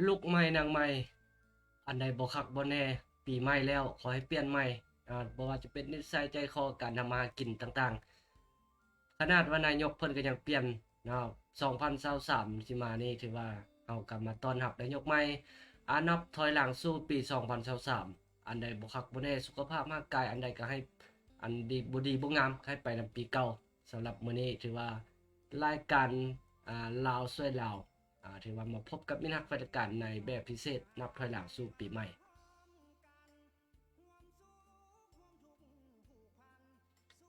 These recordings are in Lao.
ລຸກໃໝ່ນັ່ງໃໝ່ ອັນໃດບໍ່ຄັກບໍ່ແນ່ ປີໃໝ່ແລ້ວ ຂໍໃຫ້ປ່ຽນໃໝ່ ອາ ບໍ່ວ່າຈະເປັນນິດໄສໃຈຄໍ ການທຳມາຫາກິນຕ່າງໆ. ຂະໜາດວ່ານາຍົກເພິ່ນກໍຍັງປ່ຽນເນາະ ສອງພັນຊາວສາມຊິມານີ້ ຖືວ່າເຮົາກໍມາຕ້ອນຮັບນາຍົກໃໝ່ ອາ ນັບຖອຍຫຼັງສູ່ປີສອງພັນຊາວສາມ ອັນໃດບໍ່ຄັກບໍ່ແນ່ ສຸຂະພາບຮ່າງກາຍ ອັນໃດກໍໃຫ້ ອັນດີ ບໍ່ດີບໍ່ງາມ ໃຫ້ໄປນຳປີເກົ່າ. ສຳລັບມື້ນີ້ຖືວ່າລາຍການ ອາ ລາວຊ່ວຍລາວ ອາ ຖືວ່າມາພົບກັບມິດຮັກແຟນລາຍການໃນແບບພິເສດ ນັບຖອຍຫຼັງສູ່ປີໃໝ່.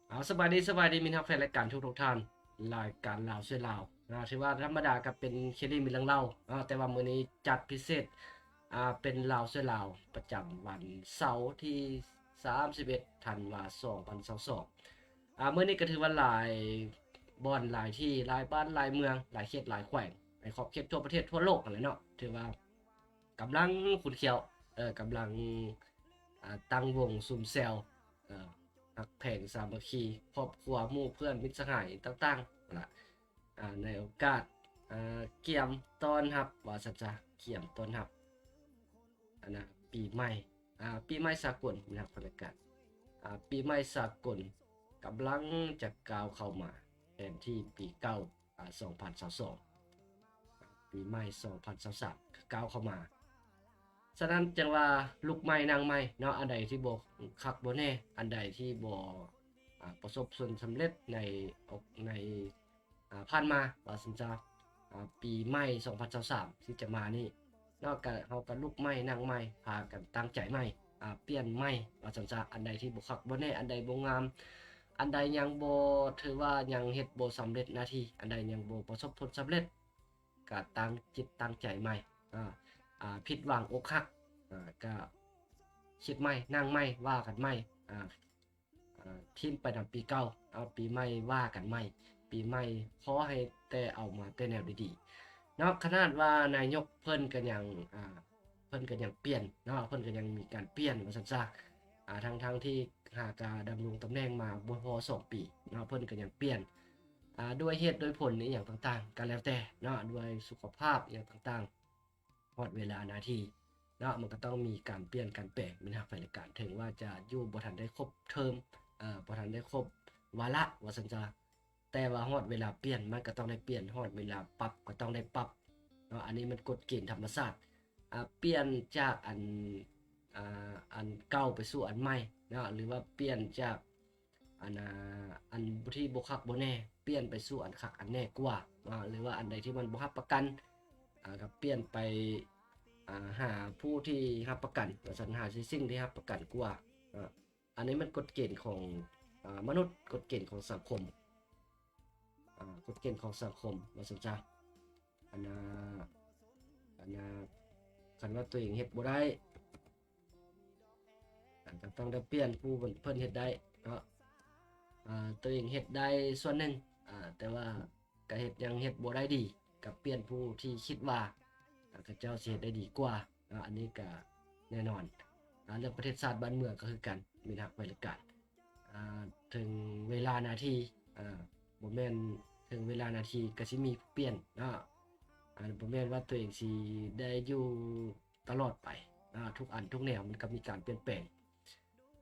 ເອົາ ສະບາຍດີ ສະບາຍດີ ມິດຮັກແຟນລາຍການທຸກໆທ່ານ. ລາຍການລາວຊ່ວຍລາວ ອາ ຖືວ່າທຳມະດາກໍເປັນເຄລີມີເລື່ອງເລົ່າ ອາ ແຕ່ວ່າມື້ນີ້ຈັດພິເສດ ອາ ເປັນລາວຊ່ວຍລາວ ປະຈຳວັນເສົາທີສາມສິບເອັດ ທັນວາ ສອງພັນຊາວສອງ. ອາ ມື້ນີ້ກໍຖືວ່າຫຼາຍບ່ອນ ຫຼາຍທີ່ ຫຼາຍບ້ານ ຫຼາຍເມືອງ ຫຼາຍເຂດ ຫຼາຍແຂວງ ໃນຂອບເຂດທົ່ວປະເທດ ທົ່ວໂລກຫັ້ນແຫຼະເນາະ ຖືວ່າກຳລັງຂຸ້ນຂ້ຽວ ເອີ ກຳລັງ ອາ ຕັ້ງວົງຊຸມແຊວ ເອີ ຮັກແພງສາມັກຄີ ຄອບຄົວ ໝູ່ເພື່ອນ ມິດສະຫາຍຕ່າງໆ ລະ ອາ ໃນໂອກາດ ອາ ກຽມຕ້ອນຮັບ ວ່າຊັ້ນຊະ ກຽມຕ້ອນຮັບ ອັນນະ ປີໃໝ່ ອາ ປີໃໝ່ສາກົນນະ ອາ ປີໃໝ່ສາກົນກຳລັງຈະກ້າວເຂົ້າມາແທນທີ່ປີເກົ່າ ອາ ສອງພັນຊາວສອງ ປີໃໝ່ສອງພັນຊາວສາມກໍກ້າວເຂົ້າມາ. ສະນັ້ນຈຶ່ງວ່າລຸກໃໝ່ນັ່ງໃໝ່ເນາະ ອັນໃດທີ່ບໍ່ຄັກບໍ່ແນ່ ອັນໃດທີ່ບໍ່ ອາ ປະສົບຜົນສຳເລັດໃນ ໃນ ອາ ຜ່ານມາ ວ່າຊັ້ນຊະ ອາ ປີໃໝ່ສອງພັນຊາວສາມທີ່ຈະມານີ້ເນາະ ກະ ເຮົາກະລຸກໃໝ່ນັ່ງໃໝ່ ພາກັນຕັ້ງໃຈໃໝ່ ອາ ປ່ຽນໃໝ່ ວ່າຊັ້ນຊະ ອັນໃດທີ່ບໍ່ຄັກບໍ່ແນ່ ອັນໃດບໍ່ງາມ ອັນໃດຍັງບໍ່ ຖືວ່າຍັງເຮັດບໍ່ສຳເລັດໜ້າທີ່ ອັນໃດຍັງບໍ່ປະສົບຜົນສຳເລັດ ກະຕັ້ງຈິດຕັ້ງໃຈໃໝ່ ອາ ອາ ຜິດຫວັງອົກຫັກ ອາ ກະຄິດໃໝ່ ນັ່ງໃໝ່ ວ່າກັນໃໝ່ ອາ ອາ ຖິ້ມໄປນຳປີເກົ່າ ເອົາປີໃໝ່ວ່າກັນໃໝ່ ປີໃໝ່ຂໍໃຫ້ແຕ່ເອົາມາແຕ່ແນວດີໆເນາະ. ຂະໜາດວ່ານາຍົກເພິ່ນກໍຍັງ ອາ ເພິ່ນກໍຍັງປ່ຽນເນາະ ເພິ່ນກໍຍັງມີການປ່ຽນວ່າຊັ້ນຊະ ອາ ທັງໆທີ່ຫາກະດຳລົງຕຳແໜ່ງມາບໍ່ພໍສອງປີເນາະ ເພິ່ນກໍຍັງປ່ຽນ ອາ ດ້ວຍເຫດດ້ວຍຜົນອີ່ຫຍັງຕ່າງໆກໍແລ້ວແຕ່ເນາະ ດ້ວຍສຸຂະພາບອີ່ຫຍັງຕ່າງໆ ຮອດເວລາໜ້າທີ່ເນາະ ມັນກໍຕ້ອງມີການປ່ຽນການແປງ ມິດຮັກແຟນລາຍການ ເຖິງວ່າຈະຢູ່ບໍ່ທັນໄດ້ຄົບເທີມ ເອີ ບໍ່ທັນໄດ້ຄົບວາລະວ່າຊັ້ນຊະ ແຕ່ວ່າຮອດເວລາປ່ຽນມັນກໍຕ້ອງໄດ້ປ່ຽນ ຮອດເວລາປັບກໍຕ້ອງໄດ້ປັບເນາະ ອັນນີ້ມັນກົດເກນທຳມະຊາດ ອາ ປ່ຽນຈາກອັນ ອາ ອັນເກົ່າໄປສູ່ອັນໃໝ່ເນາະ ຫຼືວ່າປ່ຽນຈາກ ອັນ ອາ ອັນທີ່ບໍ່ຄັກບໍ່ແນ່ ປ່ຽນໄປສູ່ອັນຄັກອັນແນ່ກວ່າ ອາ ຫຼືວ່າອັນໃດທີ່ມັນບໍ່ຮັບປະກັນ ອາ ກໍປ່ຽນໄປ ອາ ຫາຜູ້ທີ່ຮັບປະກັນ ວ່າຊັ້ນ ຫາສິ່ງທີ່ຮັບປະກັນກວ່າ ອາ ອັນນີ້ມັນກົດເກນຂອງ ອາ ມະນຸດ ກົດເກນຂອງສັງຄົມ ອາ ກົດເກນຂອງສັງຄົມ ວ່າຊັ້ນຊະ ອັນ ອາ ອັນ ອາ ຄັນວ່າຕົວເອງເຮັດບໍ່ໄດ້ ອັນກໍຕ້ອງໄດ້ປ່ຽນຜູ້ເພິ່ນ ເພິ່ນເຮັດໄດ້ເນາະ ອາ ຕົວເອງເຮັດໄດ້ສ່ວນໜຶ່ງ ອາ ແຕ່ວ່າກໍເຮັດ ຍັງເຮັດບໍ່ໄດ້ດີ ກໍປ່ຽນຜູ້ທີ່ຄິດວ່າ ອາ ເຂົາເຈົ້າຊິເຮັດໄດ້ດີກວ່າ ອາ ອັນນີ້ກໍແນ່ນອນ ອາ ເລື່ອງປະເທດຊາດບ້ານເມືອງກໍຄືກັນ ມິດຮັກແຟນລາຍການ ອາ ເຖິງເວລາໜ້າທີ່ ອາ ບໍ່ແມ່ນເຖິງເວລາໜ້າທີ່ກໍຊິມີຜູ້ປ່ຽນເນາະ ອາ ບໍ່ແມ່ນວ່າຕົວເອງຊິໄດ້ຢູ່ຕະຫຼອດໄປ ອາ ທຸກອັນທຸກແນວມັນກໍມີການປ່ຽນແປງ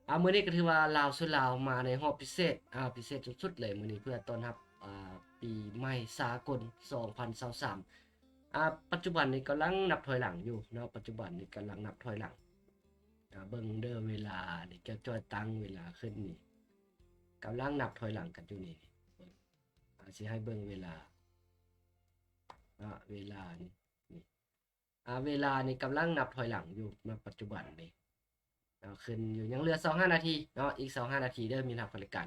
ອາ ມື້ນີ້ກໍຖືວ່າລາວສູ່ລາວມາໃນຮອບພິເສດ ອາ ພິເສດສຸດໆເລີຍມື້ນີ້ ເພື່ອຕ້ອນຮັບ ອາ ປີໃໝ່ສາກົນສອງພັນຊາວສາມ ອາ ປັດຈຸບັນນີ້ກຳລັງນັບຖອຍຫຼັງຢູ່ເນາະ ປັດຈຸບັນນີ້ກຳລັງນັບຖອຍຫຼັງ ອາ ເບິ່ງເດີເວລານີ້ ແກ້ວຈ້ອຍຕັ້ງເວລາຂຶ້ນນີ້ ກຳລັງນັບຖອຍຫຼັງກັນຢູ່ນີ້ ອາ ຊິໃຫ້ເບິ່ງເວລາ ອາ ເວລານີ້ ນີ້ ອາ ເວລານີ້ກຳລັງນັບຖອຍຫຼັງຢູ່ ນະ ປັດຈຸບັນນີ້ ອາ ຂຶ້ນຢູ່ ຍັງເຫຼືອຊາວຫ້ານາທີເນາະ ອີກຊາວຫ້ານາທີເດີ ມິດຮັກແຟນລາຍການ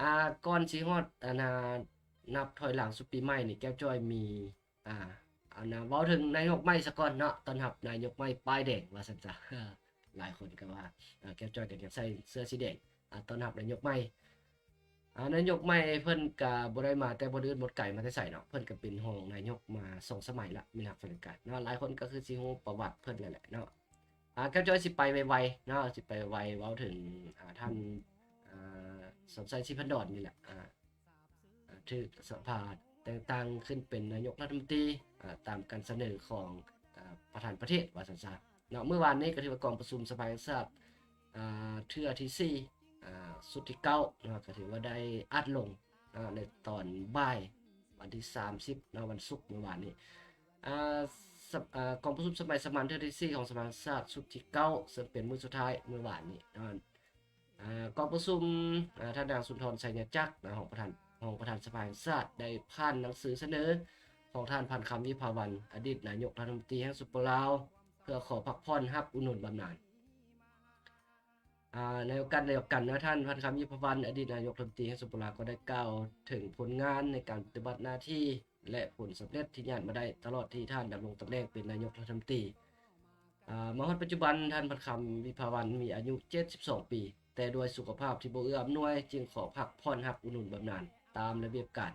ອາ ກ່ອນຊິຮອດ ອັນນາ ນັບຖອຍຫຼັງສູ່ປີໃໝ່ນີ້ ແກ້ວຈ້ອຍມີ ອາ ອັນນາ ເວົ້າເຖິງນາຍົກໃໝ່ສາກ່ອນເນາະ ຕ້ອນຮັບນາຍົກໃໝ່ປ້າຍແດງວ່າຊັ້ນຊະ ຫຼາຍຄົນກໍວ່າ ອາ ແກ້ວຈ້ອຍກໍຢາກໃສ່ເສື້ອສີແດງ ອາ ຕ້ອນຮັບນາຍົກໃໝ່ ອາ ນາຍົກໃໝ່ເພິ່ນກະບໍ່ໄດ້ມາແຕ່ບ່ອນອື່ນບ່ອນໄກ ມາແຕ່ໃສເນາະ ເພິ່ນກະເປັນຮອງນາຍົກມາສອງສະໄໝລະ ມີນັກເສດຖະກິດເນາະ ຫຼາຍຄົນກະຄືຊິຮູ້ປະຫວັດເພິ່ນແລ້ວແຫຼະເນາະ. ອາ ແກ້ວຈ້ອຍຊິໄປໄວໆເນາະ ຊິໄປໄວ ເວົ້າເຖິງ ອາ ທ່ານ ອາ ສອນໄຊ ສີພັນດອນນີ້ແຫຼະ ອາ ອາ ຖືກສະພາແຕ່ງຕັ້ງຂຶ້ນເປັນນາຍົກລັດຖະມົນຕີ ອາ ຕາມການສະເໜີຂອງ ອາ ປະທານປະເທດວ່າຊັ້ນຊະເນາະ. ມື້ວານນີ້ກໍຖືວ່າກອງປະຊຸມສະພາແຫ່ງຊາດ ອ່າ ເທື່ອທີສີ່ ອ່າ ຊຸດທີເກົ້າເນາະ ກໍຖືວ່າໄດ້ອັດລົງ ອ່າ ໃນຕອນບ່າຍວັນທີສາມສິບເນາະ ວັນສຸກມື້ວານນີ້ ອ່າ ສະ ອ່າ ກອງປະຊຸມສະໄໝສາມັນເທື່ອທີສີ່ຂອງສະພາແຫ່ງຊາດຊຸດທີເກົ້າ ເຊິ່ງເປັນມື້ສຸດທ້າຍມື້ວານນີ້ເນາະ. ອ່າ ກອງປະຊຸມ ອ່າ ທ່ານນາງ ສຸນທອນ ໄຊຍະຈັກ ນະ ຮອງປະທານ ຮອງປະທານສະພາແຫ່ງຊາດ ໄດ້ຜ່ານໜັງສືສະເໜີຂອງທ່ານ ພັນຄຳ ວິພາວັນ ອະດີດນາຍົກລັດຖະມົນຕີແຫ່ງ ສປປ ລາວ ເພື່ອຂໍພັກຜ່ອນຮັບອຸດໜູນບຳນານ. ອ່າ ໃນໂອກາດດຽວກັນນະ ທ່ານ ພັນຄຳ ວິພາວັນ ອະດີດນາຍົກລັດຖະມົນຕີແຫ່ງ ສປປ ລາວ ກໍໄດ້ກ່າວເຖິງຜົນງານໃນການປະຕິບັດໜ້າທີ່ ແລະ ຜົນສຳເລັດທີ່ຍາດມາໄດ້ຕະຫຼອດທີ່ທ່ານດຳລົງຕຳແໜ່ງເປັນນາຍົກລັດຖະມົນຕີ. ອ່າ ມາຮອດປັດຈຸບັນ ທ່ານ ພັນຄຳ ວິພາວັນ ມີອາຍຸເຈັດສິບສອງປີ, ແຕ່ດ້ວຍສຸຂະພາບທີ່ບໍ່ເອື້ອອຳນວຍ ຈຶ່ງຂໍພັກຜ່ອນຮັບອຸດໜູນບຳນານຕາມລະບຽບການ.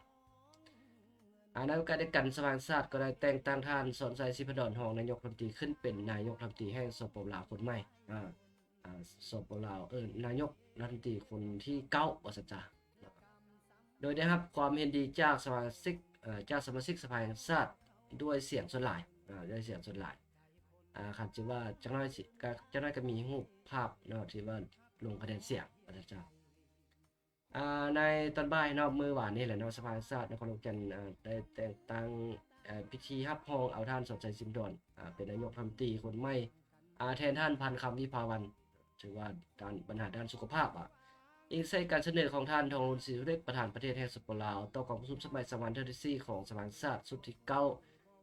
ອ່າ ໃນໂອກາດດຽວກັນ ສະພາແຫ່ງຊາດກໍໄດ້ແຕ່ງຕັ້ງທ່ານ ສອນໄຊ ສີພັນດອນ ຮອງນາຍົກລັດຖະມົນຕີ ຂຶ້ນເປັນນາຍົກລັດຖະມົນຕີແຫ່ງ ສປປ ລາວ ຄົນໃໝ່ ອ່າ ອ່າ ສປປ ລາວ ເອີ ນາຍົກລັດຖະມົນຕີຄົນທີເກົ້າ ວ່າຊັ້ນຊະ. ໂດຍໄດ້ຮັບຄວາມເຫັນດີຈາກສະມາຊິກ ເອີ ຈາກສະມາຊິກສະພາແຫ່ງຊາດດ້ວຍສຽງສ່ວນຫຼາຍ ອາ ດ້ວຍສຽງສ່ວນຫຼາຍ. ອາ ຄັນຊິວ່າຈັກໜ້ອຍຊິ ກະ ຈັກໜ້ອຍກະມີຮູບພາບເນາະ ທີ່ວ່າລົງຄະແນນສຽງ ວ່າຊັ້ນຊະ. ອາ ໃນຕອນບ່າຍເນາະ ມື້ວານນີ້ແຫຼະເນາະ ສະພາແຫ່ງຊາດນະຄອນຫຼວງວຽງຈັນ ອາ ໄດ້ແຕ່ງຕັ້ງ ເອີ ພິທີຮັບຮອງເອົາທ່ານ ສອນໄຊ ສີພັນດອນ ອາ ເປັນນາຍົກລັດຖະມົນຕີຄົນໃໝ່ ອາ ແທນທ່ານ ພັນຄຳ ວິພາວັນ ຖືວ່າດ້ານ ບັນຫາດ້ານສຸຂະພາບ ອາ ອີງໃສ່ການສະເໜີຂອງທ່ານ ທອງລຸນ ສີສຸລິດ ປະທານປະເທດແຫ່ງ ສປປ ລາວ ຕໍ່ກອງປະຊຸມສະໄໝສາມັນເທື່ອທີສີ່ຂອງສະພາແຫ່ງຊາດຊຸດທີເກົ້າ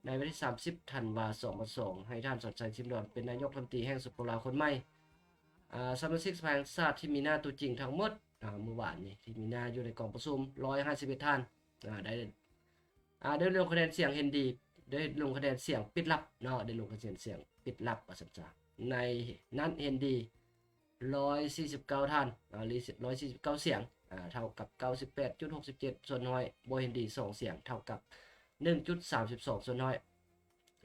ໃນວັນທີສາມສິບ ທັນວາ ສອງພັນຊາວສອງ ໃຫ້ທ່ານ ສອນໄຊ ສີພັນດອນ ເປັນນາຍົກລັດຖະມົນຕີແຫ່ງ ສປປ ລາວ ຄົນໃໝ່. ອາ ສະມາຊິກສະພາແຫ່ງຊາດທີ່ມີໜ້າຕົວຈິງທັງໝົດ ອາ ມື້ວານນີ້ ທີ່ມີໜ້າຢູ່ໃນກອງປະຊຸມ ຮ້ອຍຫ້າສິບເອັດທ່ານ ອາ ໄດ້ ອາ ໄດ້ລົງຄະແນນສຽງເຫັນດີ ໄດ້ລົງຄະແນນສຽງປິດລັບເນາະ ໄດ້ລົງຄະແນນສຽງປິດລັບ ວ່າຊັ້ນຊະ. ໃນນັ້ນເຫັນດີ ຮ້ອຍສີ່ສິບເກົ້າທ່ານ ອາ ຮ້ອຍສີ່ສິບເກົ້າສຽງ ອາ ເທົ່າກັບ ເກົ້າສິບແປດຈຸດຫົກສິບເຈັດສ່ວນຮ້ອຍ, ບໍ່ເຫັນດີສອງສຽງ ເທົ່າກັບ ໜຶ່ງຈຸດສາມສິບສອງສ່ວນຮ້ອຍ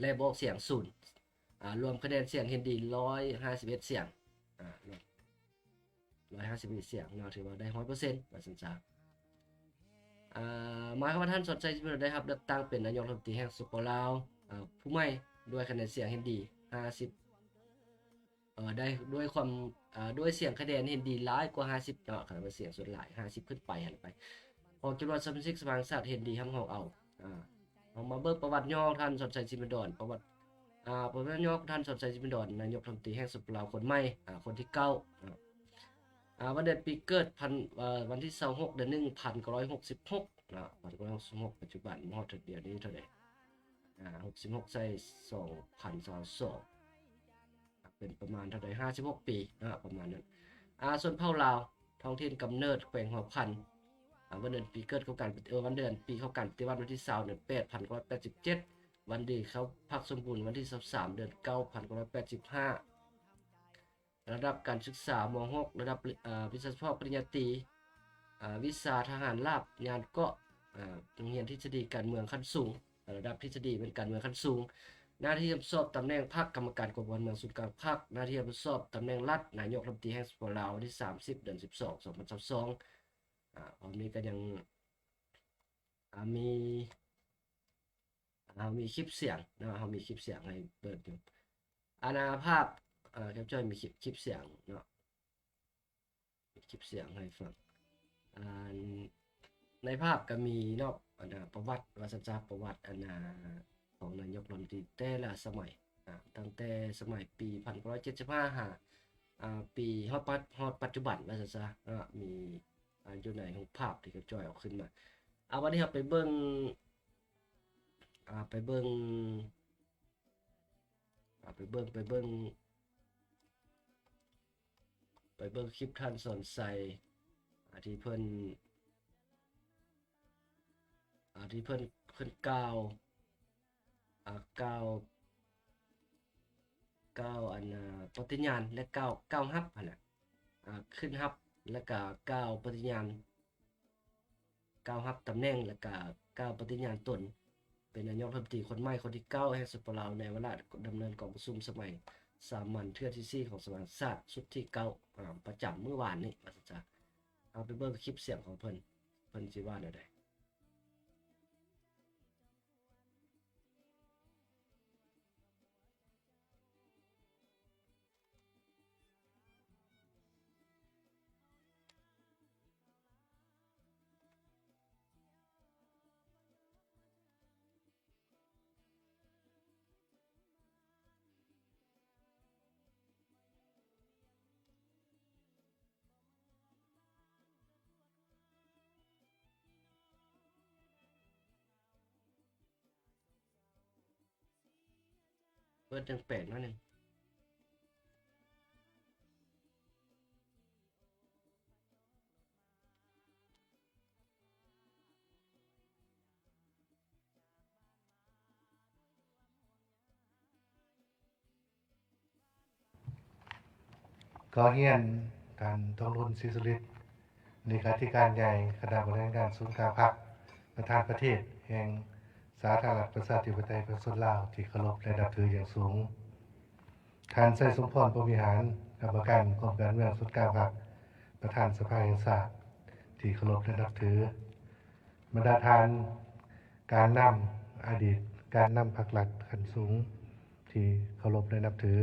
ແລະ ບໍ່ອອກສຽງສູນ ອາ ລວມຄະແນນສຽງເຫັນດີ ຮ້ອຍຫ້າສິບເອັດສຽງ ອາ ຮ້ອຍຫ້າສິບເອັດສຽງເນາະ ຖືວ່າໄດ້ຮ້ອຍເປີເຊັນ ວ່າຊັ້ນຊະ. ອາ ໝາຍຄວາມວ່າທ່ານ ສອນໄຊ ສີພັນດອນ ໄດ້ຮັບເລືອກຕັ້ງເປັນນາຍົກລັດຖະມົນຕີແຫ່ງ ສປປ ລາວ ອາ ຜູ້ໃໝ່ ດ້ວຍຄະແນນສຽງເຫັນດີ ຫ້າສິບ ເອີ ໄດ້ດ້ວຍຄວາມ ເອີ ດ້ວຍສຽງຄະແນນເຫັນດີຫຼາຍກວ່າຫ້າສິບເນາະ ຄັນວ່າສຽງສ່ວນຫຼາຍ ຫ້າສິບຂຶ້ນໄປຫັ້ນໄປ ຂອງຈຳນວນສະມາຊິກສະພາແຫ່ງຊາດເຫັນດີຮັບຮອງເອົາ. ອາ ເຮົາມາເບິ່ງປະຫວັດຫຍໍ້ຂອງທ່ານ ສອນໄຊ ສີພັນດອນ ປະຫວັດ ອາ ປະຫວັດຫຍໍ້ຂອງທ່ານ ສອນໄຊ ສີພັນດອນ ນາຍົກລັດຖະມົນຕີແຫ່ງ ສປປ ລາວ ຄົນໃໝ່ ອາ ຄົນທີເກົ້າເນາະ. ອາ ວັນເດືອນປີເກີດ ພັນ ເອີ ວັນທີຊາວຫົກ ເດືອນໜຶ່ງ ພັນເກົ້າຮ້ອຍຫົກສິບຫົກເນາະ ພັນເກົ້າຮ້ອຍຫົກສິບຫົກ ປັດຈຸບັນມາຮອດດຽວນີ້ເທົ່າໃດ ອາ ຫົກສິບຫົກໃສ່ ສອງພັນຊາວສອງ ເປັນປະມານເທົ່າໃດ ຫ້າສິບຫົກປີເນາະ ປະມານນັ້ນ. ອາ ຊົນເຜົ່າລາວ ທ້ອງຖິ່ນກຳເນີດ ແຂວງຫົວພັນ ອາ ວັນເດືອນປີເກີດຂອງການ ເອີ ວັນເດືອນປີຂອງການປະຕິວັດ ວັນທີຊາວ ເດືອນແປດ ພັນເກົ້າຮ້ອຍແປດສິບເຈັດ ວັນດີເຂົ້າພັກສົມບູນ ວັນທີຊາວສາມ ເດືອນເກົ້າ ພັນເກົ້າຮ້ອຍແປດສິບຫ້າ ລະດັບການສຶກສາ ມໍຫົກ ລະດັບ ເອີ ວິຊາສະເພາະປະລິນຍາຕີ ເອີ ວິຊາທະຫານລາບ ຍານເກາະ ເອີ ໂຮງຮຽນທິດສະດີການເມືອງຂັ້ນສູງ ລະດັບທິດສະດີແມ່ນການເມືອງຂັ້ນສູງ ໜ້າທີ່ຮັບຜິດຊອບຕຳແໜ່ງພັກ ກຳມະການກວມການເມືອງສູນກາງພັກ ໜ້າທີ່ຮັບຜິດຊອບຕຳແໜ່ງລັດ ນາຍົກລັດຖະມົນຕີແຫ່ງ ສປປ ລາວ ວັນທີສາມສິບ ເດືອນສິບສອງ ສອງພັນຊາວສອງ ອາ ພວກນີ້ກໍຍັງ ອາ ມີ ເຮົາມີຄລິບສຽງເນາະ ເຮົາມີຄລິບສຽງໃຫ້ເປີດຢູ່ ອາ ນາພາບ ເອີ ແຄປເຈີມີຄລິບ ຄລິບສຽງເນາະ ມີຄລິບສຽງໃຫ້ຟັງ ອາ ໃນພາບກໍມີເນາະ ອັນນາ ປະຫວັດ ວ່າຊັ້ນຊະ ປະຫວັດ ອັນນາ ຂອງນາຍົກລັດຖະມົນຕີແຕ່ລະສະໄໝ ອາ ຕັ້ງແຕ່ສະໄໝປີພັນເກົ້າຮ້ອຍເຈັດສິບຫ້າ ຫາ ອາ ປີ ຮອດປັດ ຮອດປັດຈຸບັນ ວ່າຊັ້ນຊະເນາະ ມີ ອາ ຢູ່ໃນຮູບພາບທີ່ເຂົາຈ່ອຍເອົາຂຶ້ນມາ. ອາ ວັນນີ້ເຮົາໄປເບິ່ງ ອາ ໄປເບິ່ງ ອາ ໄປເບິ່ງ ໄປເບິ່ງ ໄປເບິ່ງຄລິບທ່ານ ສອນໄຊ ອາ ທີ່ເພິ່ນ ອາ ທີ່ເພິ່ນ ເພິ່ນກ່າວ ອາ ກ່າວ ກ່າວ ອັນ ອາ ປະຕິຍານ ແລະ ກ່າວ ກ່າວຮັບຫັ້ນແຫຼະ ອາ ຂຶ້ນຮັບ ແລະກະກ່າວປະຕິຍານ ກ່າວຮັບຕຳແໜ່ງ ແລະກະກ່າວປະຕິຍານຕົນເປັນນາຍົກລັດຖະມົນຕີຄົນໃໝ່ຄົນທີເກົ້າແຫ່ງ ສປປ ລາວ ໃນວາລະດຳເນີນກອງປະຊຸມສະໄໝສາມັນເທື່ອທີສີ່ຂອງສະພາແຫ່ງຊາດຊຸດທີເກົ້າ ອາ ປະຈຳມື້ວານນີ້ ວ່າຊັ້ນຊະ. ເຮົາໄປເບິ່ງຄລິບສຽງຂອງເພິ່ນ ເພິ່ນຊິວ່າແນວໃດ. ເ ເປີດຈັ່ງແປດເນາະນີ້. ຂໍຮຽນທ່ານ ທອງລຸນ ສີສຸລິດ ເລຂາທິການໃຫຍ່ຄະນະບໍລິຫານງານສູນກາງພັກ, ປະທານປະເທດແຫ່ງສາທາລະນະລັດ ປະຊາທິປະໄຕ ປະຊາຊົນລາວ ທີ່ເຄົາລົບ ແລະ ນັບຖືຢ່າງສູງ, ທ່ານ ໄຊສົມພອນ ພົມວິຫານ ກຳມະການກົມການເມືອງສູນກາງພັກ, ປະທານສະພາແຫ່ງຊາດ ທີ່ເຄົາລົບ ແລະ ນັບຖື, ບັນດາທ່ານການນຳ, ອະດີດການນຳພັກລັດຂັ້ນສູງ ທີ່ເຄົາລົບ ແລະ ນັບຖື,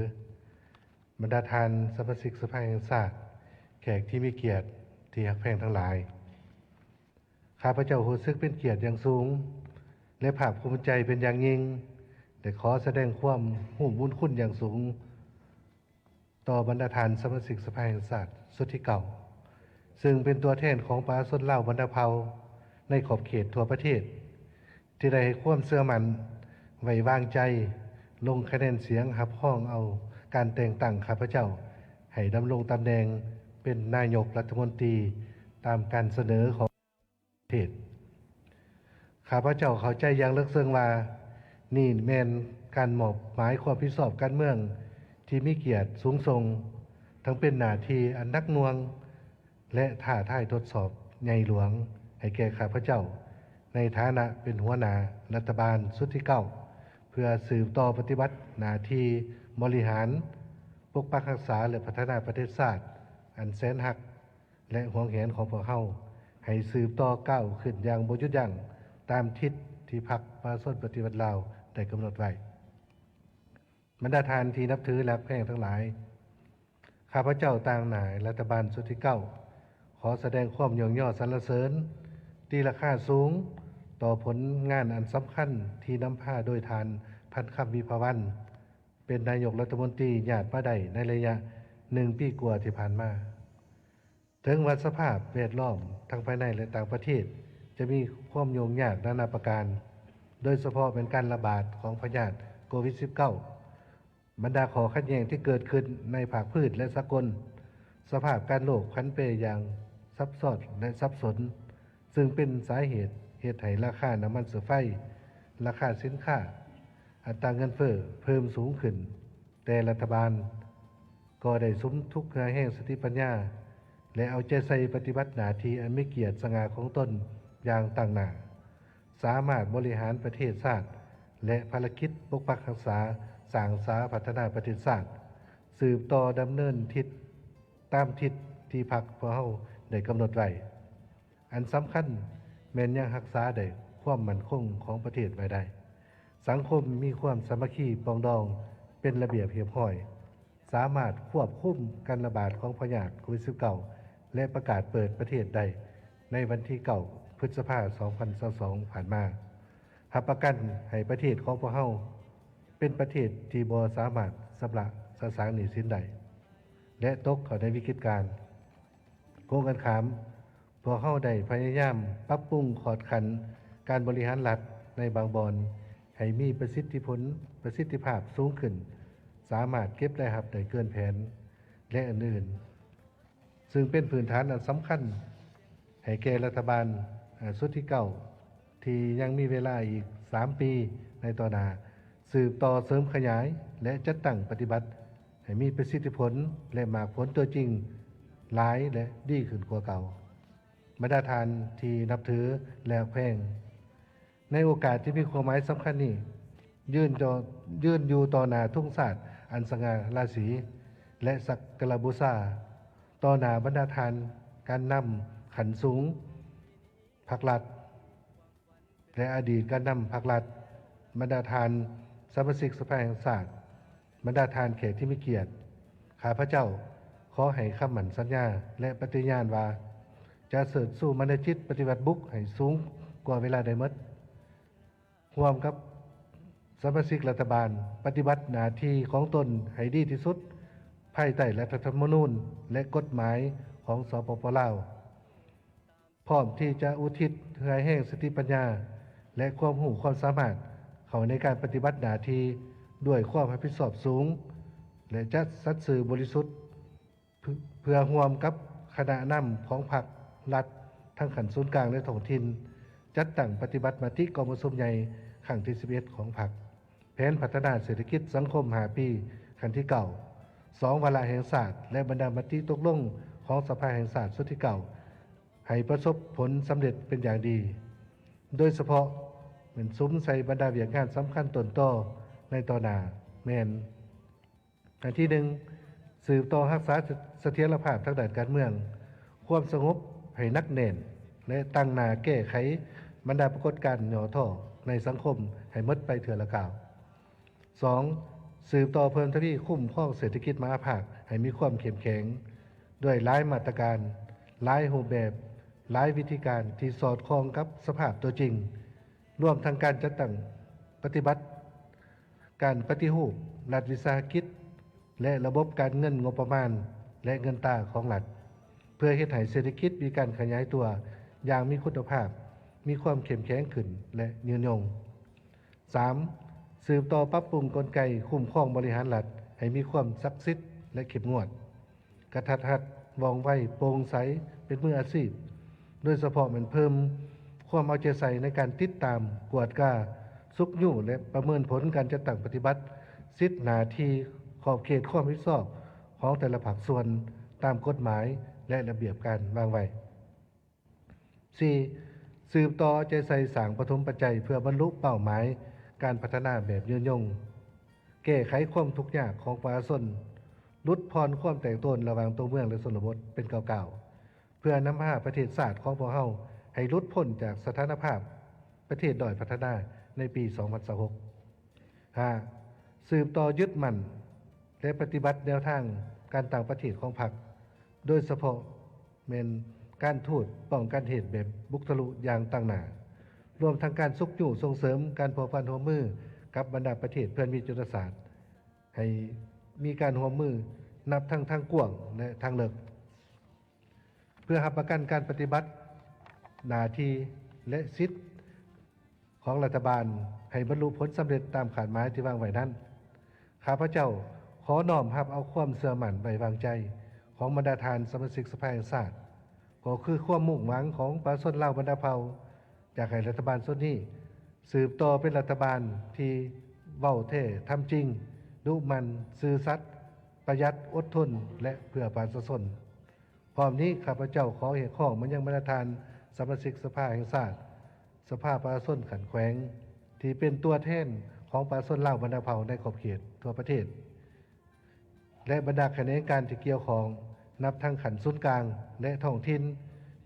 ບັນດາທ່ານສະມາຊິກສະພາແຫ່ງຊາດ, ແຂກທີ່ມີກຽດທີ່ຮັກແພງທັງຫຼາຍ, ຂ້າພະເຈົ້າຮູ້ສຶກເປັນກຽດຢ່າງສູງ ແລະ ພາກພູມໃຈເປັນຢ່າງຍິ່ງ ແລະ ຂໍສະແດງຄວາມຮູ້ບຸນຄຸນຢ່າງສູງ ຕໍ່ບັນດາທ່ານສະມາຊິກສະພາແຫ່ງຊາດຊຸດທີເກົ້າ ຊຶ່ງເປັນຕົວແທນຂອງປະຊາຊົນລາວບັນດາເຜົ່າໃນຂອບເຂດທົ່ວປະເທດ ທີ່ໄດ້ໃຫ້ຄວາມເຊື່ອໝັ້ນໄວ້ວາງໃຈ ລົງຄະແນນສຽງຮັບຮອງເອົາການແຕ່ງຕັ້ງຂ້າພະເຈົ້າໃຫ້ດຳລົງຕຳແໜ່ງເປັນນາຍົກລັດຖະມົນຕີ ຕາມການສະເໜີຂອງ ເທດ. ຂ້າພະເຈົ້າເຂົ້າໃຈຢ່າງເລິກເຊິ່ງວ່າ ນີ້ແມ່ນການມອບໝາຍຄວາມຮັບຜິດຊອບການເມືອງທີ່ມີກຽດສູງສົ່ງ, ທັງເປັນໜ້າທີ່ອັນໜັກໜ່ວງ ແລະ ທ້າທາຍທົດສອບໃຫຍ່ຫຼວງໃຫ້ແກ່ຂ້າພະເຈົ້າ ໃນຖານະເປັນຫົວໜ້າລັດຖະບານຊຸດທີເກົ້າ ເພື່ອສືບຕໍ່ປະຕິບັດໜ້າທີ່ບໍລິຫານ, ປົກປັກຮັກສາ ແລະ ພັດທະນາປະເທດຊາດອັນແສນຮັກ ແລະ ຫວງແຫນຂອງພວກເຮົາ ໃຫ້ສືບຕໍ່ກ້າວຂຶ້ນຢ່າງບໍ່ຢຸດຢັ້ງ ຕາມທິດທີ່ພັກປະຊາຊົນປະຕິວັດລາວໄດ້ກຳນົດໄວ້. ບັນດາທ່ານທີ່ນັບຖືແລະຮັກແພງທັງຫຼາຍ, ຂ້າພະເຈົ້າຕາງໜ້າລັດຖະບານຊຸດທີເກົ້າ ຂໍສະແດງຄວາມຍ້ອງຍໍສັນລະເສີນ, ຕີລາຄາສູງຕໍ່ຜົນງານອັນສຳຄັນທີ່ນຳພາໂດຍທ່ານ ພັນຄຳ ວິພາວັນ ເປັນນາຍົກລັດຖະມົນຕີຍາດມາໄດ້ໃນໄລຍະໜຶ່ງປີກວ່າທີ່ຜ່ານມາ. ເຖິງວ່າສະພາບແວດລ້ອມທັງພາຍໃນ ແລະ ຕ່າງປະເທດຈະມີຄວາມຫຍຸ້ງຍາກນານາປະການ, ໂດຍສະເພາະແມ່ນການລະບາດຂອງພະຍາດໂຄວິດສິບເກົ້າ, ບັນດາຂໍ້ຂັດແຍ່ງທີ່ເກີດຂຶ້ນໃນພາກພື້ນ ແລະ ສາກົນ, ສະພາບການໂລກຜັນແປຢ່າງຊັບຊ້ອນ ແລະ ສັບສົນ, ຊຶ່ງເປັນສາເຫດເຮັດໃຫ້ລາຄານ້ຳມັນເຊື້ອໄຟ, ລາຄາສິນຄ້າ, ອັດຕາເງິນເຟີ້ເພີ່ມສູງຂຶ້ນ, ແຕ່ລັດຖະບານກໍໄດ້ສຸມທຸກເຫື່ອແຮງສະຕິປັນຍາ ແລະ ເອົາໃຈໃສ່ປະຕິບັດໜ້າທີ່ອັນມີກຽດສະຫງ່າຂອງຕົນຢ່າງຕັ້ງໜ້າ, ສາມາດບໍລິຫານປະເທດຊາດ ແລະ ພາລະກິດປົກປັກຮັກສາ, ສ້າງສາພັດທະນາປະເທດຊາດ ສືບຕໍ່ດຳເນີນທິດຕາມທິດທີ່ພັກພວກເຮົາໄດ້ກຳນົດໄວ້. ອັນສຳຄັນແມ່ນຍັງຮັກສາໄດ້ຄວາມໝັ້ນຄົງຂອງປະເທດໄວ້ໄດ້. ສັງຄົມມີຄວາມສາມັກຄີປອງດອງເປັນລະບຽບຮຽບຮ້ອຍ, ສາມາດຄວບຄຸມການລະບາດຂອງພະຍາດໂຄວິດສິບເກົ້າ ແລະ ປະກາດເປີດປະເທດໄດ້ໃນວັນທີເກົ້າ ພຶດສະພາ ສອງພັນຊາວສອງ ຜ່ານມາ, ຮັບປະກັນໃຫ້ປະເທດຂອງພວກເຮົາເປັນປະເທດທີ່ບໍ່ສາມາດຊຳລະສະສາງໜີ້ສິນໄດ້ ແລະ ຕົກເຂົ້າໃນວິກິດການ. ກົງກັນຂ້າມ, ພວກເຮົາໄດ້ພະຍາຍາມປັບປຸງຂອດຂັ້ນການບໍລິຫານລັດໃນບາງບ່ອນໃຫ້ມີປະສິດທິຜົນ, ປະສິດທິພາບສູງຂຶ້ນ, ສາມາດເກັບລາຍຮັບໄດ້ເກີນແຜນ ແລະ ອື່ນໆ, ຊຶ່ງເປັນພື້ນຖານອັນສຳຄັນໃຫ້ແກ່ລັດຖະບານ ເອີ ຊຸດທີເກົ້າ ທີ່ຍັງມີເວລາອີກສາມປີໃນຕໍ່ໜ້າ ສືບຕໍ່ເສີມຂະຫຍາຍ ແລະ ຈັດຕັ້ງປະຕິບັດ ໃຫ້ມີປະສິດທິຜົນ ແລະ ໝາກຜົນຕົວຈິງຫຼາຍ ແລະ ດີຂຶ້ນກວ່າເກົ່າ. ບັນດາທ່ານທີ່ນັບຖື ແລະ ຮັກແພງ, ໃນໂອກາດທີ່ມີຄວາມໝາຍສຳຄັນນີ້, ຢືນຕໍ່, ຢືນຢູ່ຕໍ່ໜ້າທຸງຊາດອັນສະຫງ່າລາສີ ແລະ ສັກກາລະບູຊາ, ຕໍ່ໜ້າບັນດາທ່ານການນຳຂັ້ນສູງພັກລັດ ແລະ ອະດີດການນຳພັກລັດ, ບັນດາທ່ານສະມາຊິກສະພາແຫ່ງຊາດ, ບັນດາທ່ານແຂກທີ່ມີກຽດ, ຂ້າພະເຈົ້າຂໍໃຫ້ຄຳໝັ້ນສັນຍາ ແລະ ປະຕິຍານວ່າ ຈະເຊີດຊູມານະຈິດປະຕິວັດບຸກໃຫ້ສູງກວ່າເວລາໄດ້ໝົດ, ຮ່ວມກັບສະມາຊິກລັດຖະບານ ປະຕິບັດໜ້າທີ່ຂອງຕົນໃຫ້ດີທີ່ສຸດ ພາຍໃຕ້ລັດຖະທຳມະນູນ ແລະ ກົດໝາຍຂອງ ສປປ ລາວ. ພ້ອມທີ່ຈະອຸທິດເຫື່ອແຮງສະຕິປັນຍາ ແລະ ຄວາມຮູ້ຄວາມສາມາດເຂົ້າໃນການປະຕິບັດໜ້າທີ່ ດ້ວຍຄວາມຮັບຜິດຊອບສູງ ແລະ ຈະສັດຊື່ບໍລິສຸດ ເພື່ອ ເພື່ອຮ່ວມກັບຄະນະນຳຂອງພັກລັດ ທັງຂັ້ນສູນກາງ ແລະ ທ້ອງຖິ່ນ ຈັດຕັ້ງປະຕິບັດມະຕິກອງປະຊຸມໃຫຍ່ຄັ້ງທີສິບເອັດຂອງພັກ, ແຜນພັດທະນາເສດຖະກິດສັງຄົມຫ້າປີ ຄັ້ງທີເກົ້າ, ສອງວາລະແຫ່ງຊາດ ແລະ ບັນດາມະຕິຕົກລົງຂອງສະພາແຫ່ງຊາດຊຸດທີເກົ້າ ໃຫ້ປະສົບຜົນສຳເລັດເປັນຢ່າງດີ, ໂດຍສະເພາະແມ່ນສຸມໃສ່ບັນດາວຽກງານສຳຄັນຕົ້ນຕໍໃນຕໍ່ໜ້າແມ່ນ ອັນທີໜຶ່ງ, ສືບຕໍ່ຮັກສາສະຖຽນລະພາບທາງດ້ານການເມືອງ, ຄວາມສະຫງົບໃຫ້ໜັກແໜ້ນ ແລະ ຕັ້ງໜ້າແກ້ໄຂບັນດາປາກົດການຫຍໍ້ທໍ້ໃນສັງຄົມໃຫ້ໝົດໄປເທື່ອລະກ້າວ. ສອງ, ສືບຕໍ່ເພີ່ມທະວີຄຸ້ມຄອງເສດຖະກິດມະຫາພາກໃຫ້ມີຄວາມເຂັ້ມແຂງ ດ້ວຍຫຼາຍມາດຕະການ, ຫຼາຍຮູບແບບ, ຫຼາຍວິທີການທີ່ສອດຄ່ອງກັບສະພາບຕົວຈິງ, ລວມທັງການຈັດຕັ້ງປະຕິບັດ ການປະຕິຮູບລັດວິສາຫະກິດ ແລະ ລະບົບການເງິນງົບປະມານ ແລະ ເງິນຕາຂອງລັດ ເພື່ອເຮັດໃຫ້ເສດຖະກິດມີການຂະຫຍາຍຕົວຢ່າງມີຄຸນນະພາບ, ມີຄວາມເຂັ້ມແຂງຂຶ້ນ ແລະ ຍືນຍົງ. ສາມ, ສືບຕໍ່ປັບປຸງກົນໄກຄຸ້ມຄອງບໍລິຫານລັດໃຫ້ມີຄວາມສັກສິດ ແລະ ເຂັ້ມງວດ. ກະທັດຮັດ, ວ່ອງໄວ, ໂປ່ງໃສ, ເປັນມືອາຊີບ, ໂດຍສະເພາະແມ່ນເພີ່ມຄວາມເອົາໃຈໃສ່ໃນການຕິດຕາມ, ກວດກາ, ຊຸກຍູ້ ແລະ ປະເມີນຜົນການຈັດຕັ້ງປະຕິບັດສິດໜ້າທີ່ຂອບເຂດຄວາມຮັບຜິດຊອບຂອງແຕ່ລະພາກສ່ວນຕາມກົດໝາຍ ແລະ ລະບຽບການວາງໄວ້. ສີ່, ສືບຕໍ່ເອົາໃຈໃສ່ສ້າງປະຖົມປັດໄຈເພື່ອບັນລຸເປົ້າໝາຍການພັດທະນາແບບຍືນຍົງ, ແກ້ໄຂຄວາມທຸກຍາກຂອງປະຊາຊົນ, ຫຼຸດຜ່ອນຄວາມແຕກໂຕນລະຫວ່າງໂຕເມືອງ ແລະ ຊົນນະບົດເປັນກ້າວໆ ເພື່ອນຳພາປະເທດຊາດຂອງພວກເຮົາໃຫ້ຫຼຸດພົ້ນຈາກສະຖານະພາບປະເທດດ້ອຍພັດທະນາໃນປີສອງພັນຊາວຫົກ. ຫ້າ, ສືບຕໍ່ຍຶດໝັ້ນ ແລະ ປະຕິບັດແນວທາງການຕ່າງປະເທດຂອງພັກ, ໂດຍສະເພາະແມ່ນການທູດປ້ອງກັນເຫດແບບບຸກທະລຸຢ່າງຕັ້ງໜ້າ, ລວມທັງການຊຸກຍູ້ສົ່ງເສີມການພົວພັນຮ່ວມມືກັບບັນດາປະເທດເພື່ອນມິດຍຸດທະສາດ ໃຫ້ມີການຮ່ວມມືນັບທັງທາງກວ້າງ ແລະ ທາງເລິກ. ເພື່ອຮັບປະກັນການປະຕິບັດໜ້າທີ່ ແລະ ສິດຂອງລັດຖະບານໃຫ້ບັນລຸຜົນສຳເລັດຕາມຄາດໝາຍທີ່ວາງໄວ້ນັ້ນ, ຂ້າພະເຈົ້າຂໍນ້ອມຮັບເອົາຄວາມເຊື່ອໝັ້ນໄວ້ວາງໃຈຂອງບັນດາທ່ານສະມາຊິກສະພາແຫ່ງຊາດ, ກໍຄືຄວາມມຸ່ງຫວັງຂອງປະຊາຊົນລາວບັນດາເຜົ່າ. ຢາກໃຫ້ລັດຖະບານຊຸດນີ້ສືບຕໍ່ເປັນລັດຖະບານທີ່ເວົ້າແທ້ທຳຈິງ, ດຸໝັ່ນ, ຊື່ສັດ, ປະຢັດ, ອົດທົນ ແລະ ເພື່ອປະຊາຊົນ. ພ້ອມນີ້ ຂ້າພະເຈົ້າຂໍຮຽກຮ້ອງມາຍັງບັນດາທ່ານສະມາຊິກສະພາແຫ່ງຊາດ, ສະພາປະຊາຊົນຂັ້ນແຂວງ ທີ່ເປັນຕົວແທນຂອງປະຊາຊົນລາວບັນດາເຜົ່າໃນຂອບເຂດທົ່ວປະເທດ ແລະ ບັນດາຂະແໜງການທີ່ກ່ຽວຂ້ອງ ນັບທັງຂັ້ນສູນກາງ ແລະ ທ້ອງຖິ່ນ,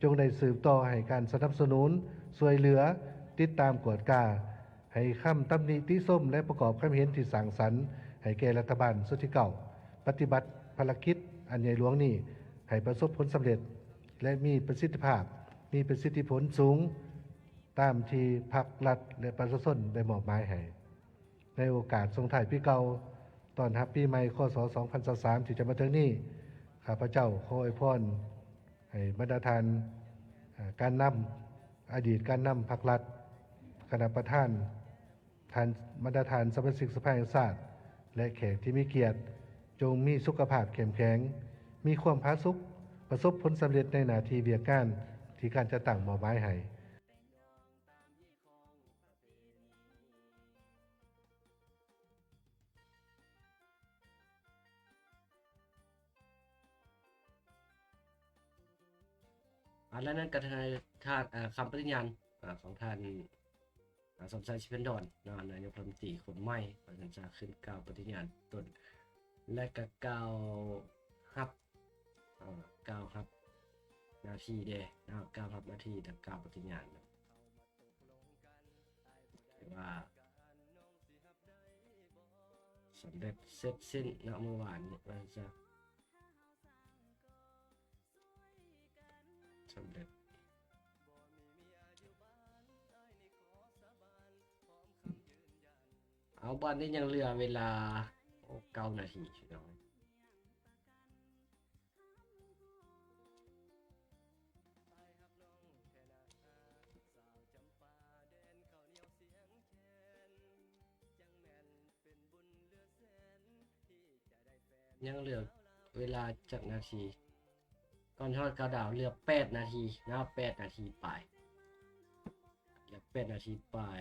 ຈົ່ງໄດ້ສືບຕໍ່ໃຫ້ການສະໜັບສະໜູນ, ຊ່ວຍເຫຼືອ, ຕິດຕາມກວດກາ, ໃຫ້ຄຳຕຳໜິຕິຊົມ ແລະ ປະກອບຄຳເຫັນທີ່ສ້າງສັນໃຫ້ແກ່ລັດຖະບານຊຸດທີເກົ້າ ປະຕິບັດພາລະກິດອັນໃຫຍ່ຫຼວງນີ້ໃຫ້ປະສົບຜົນສຳເລັດ ແລະ ມີປະສິດທິພາບ, ມີປະສິດທິຜົນສູງ ຕາມທີ່ພັກລັດ ແລະ ປະຊາຊົນໄດ້ມອບໝາຍໃຫ້. ໃນໂອກາດສົ່ງທ້າຍປີເກົ່າ, ຕ້ອນຮັບປີໃໝ່ ຄ.ສ. ສອງພັນຊາວສາມ ທີ່ຈະມາເຖິງນີ້, ຂ້າພະເຈົ້າຂໍອວຍພອນໃຫ້ບັນດາທ່ານ, ເອີ່, ການນຳ, ອະດີດການນຳພັກລັດ, ຄະນະປະທານ, ທ່ານ, ບັນດາທ່ານສະມາຊິກສະພາແຫ່ງຊາດ ແລະ ແຂກທີ່ມີກຽດ, ຈົ່ງມີສຸຂະພາບເຂັ້ມແຂງ, ມີຄວາມຜາສຸກ, ປະສົບຜົນສຳເລັດໃນໜ້າທີ່ວຽກງານທີ່ການຈັດຕັ້ງມອບໝາຍໃຫ້. ອັນ ແລະ ນັ້ນກໍ ທ່ານ ອ່າ ຄຳປະຕິນຍານ ອ່າ ຂອງທ່ານ ອ່າ ສົມຊາຍ ສີພັນດອນ ເນາະ ນາຍົກລັດຖະມົນຕີຄົນໃໝ່ ເພິ່ນຈະຂຶ້ນກ່າວປະຕິນຍານຕົນ ແລະ ກໍກ່າວຮັບ ອ່າ ກ່າວຮັບໜ້າທີ່ເດ້ເນາະ ກ່າວຮັບໜ້າທີ່ ແລະ ກ່າວປະຕິນຍານ ຖືວ່າສຳເລັດເສັດສິ້ນເນາະ ມື້ວານນີ້ວ່າຊັ້ນຊະ ສຳເລັດ. ເອົາ ບາດນີ້ຍັງເຫຼືອເວລາ ໂອ້ ເກົ້ານາທີພີ່ນ້ອງ. ເປັນບຸນ ຍັງເຫຼືອເວລາຈັກນາທີ ກ່ອນຮອດເຄົາດາວ ເຫຼືອແປດນາທີເນາະ ແປດນາທີປາຍ ເຫຼືອແປດນາທີປາຍ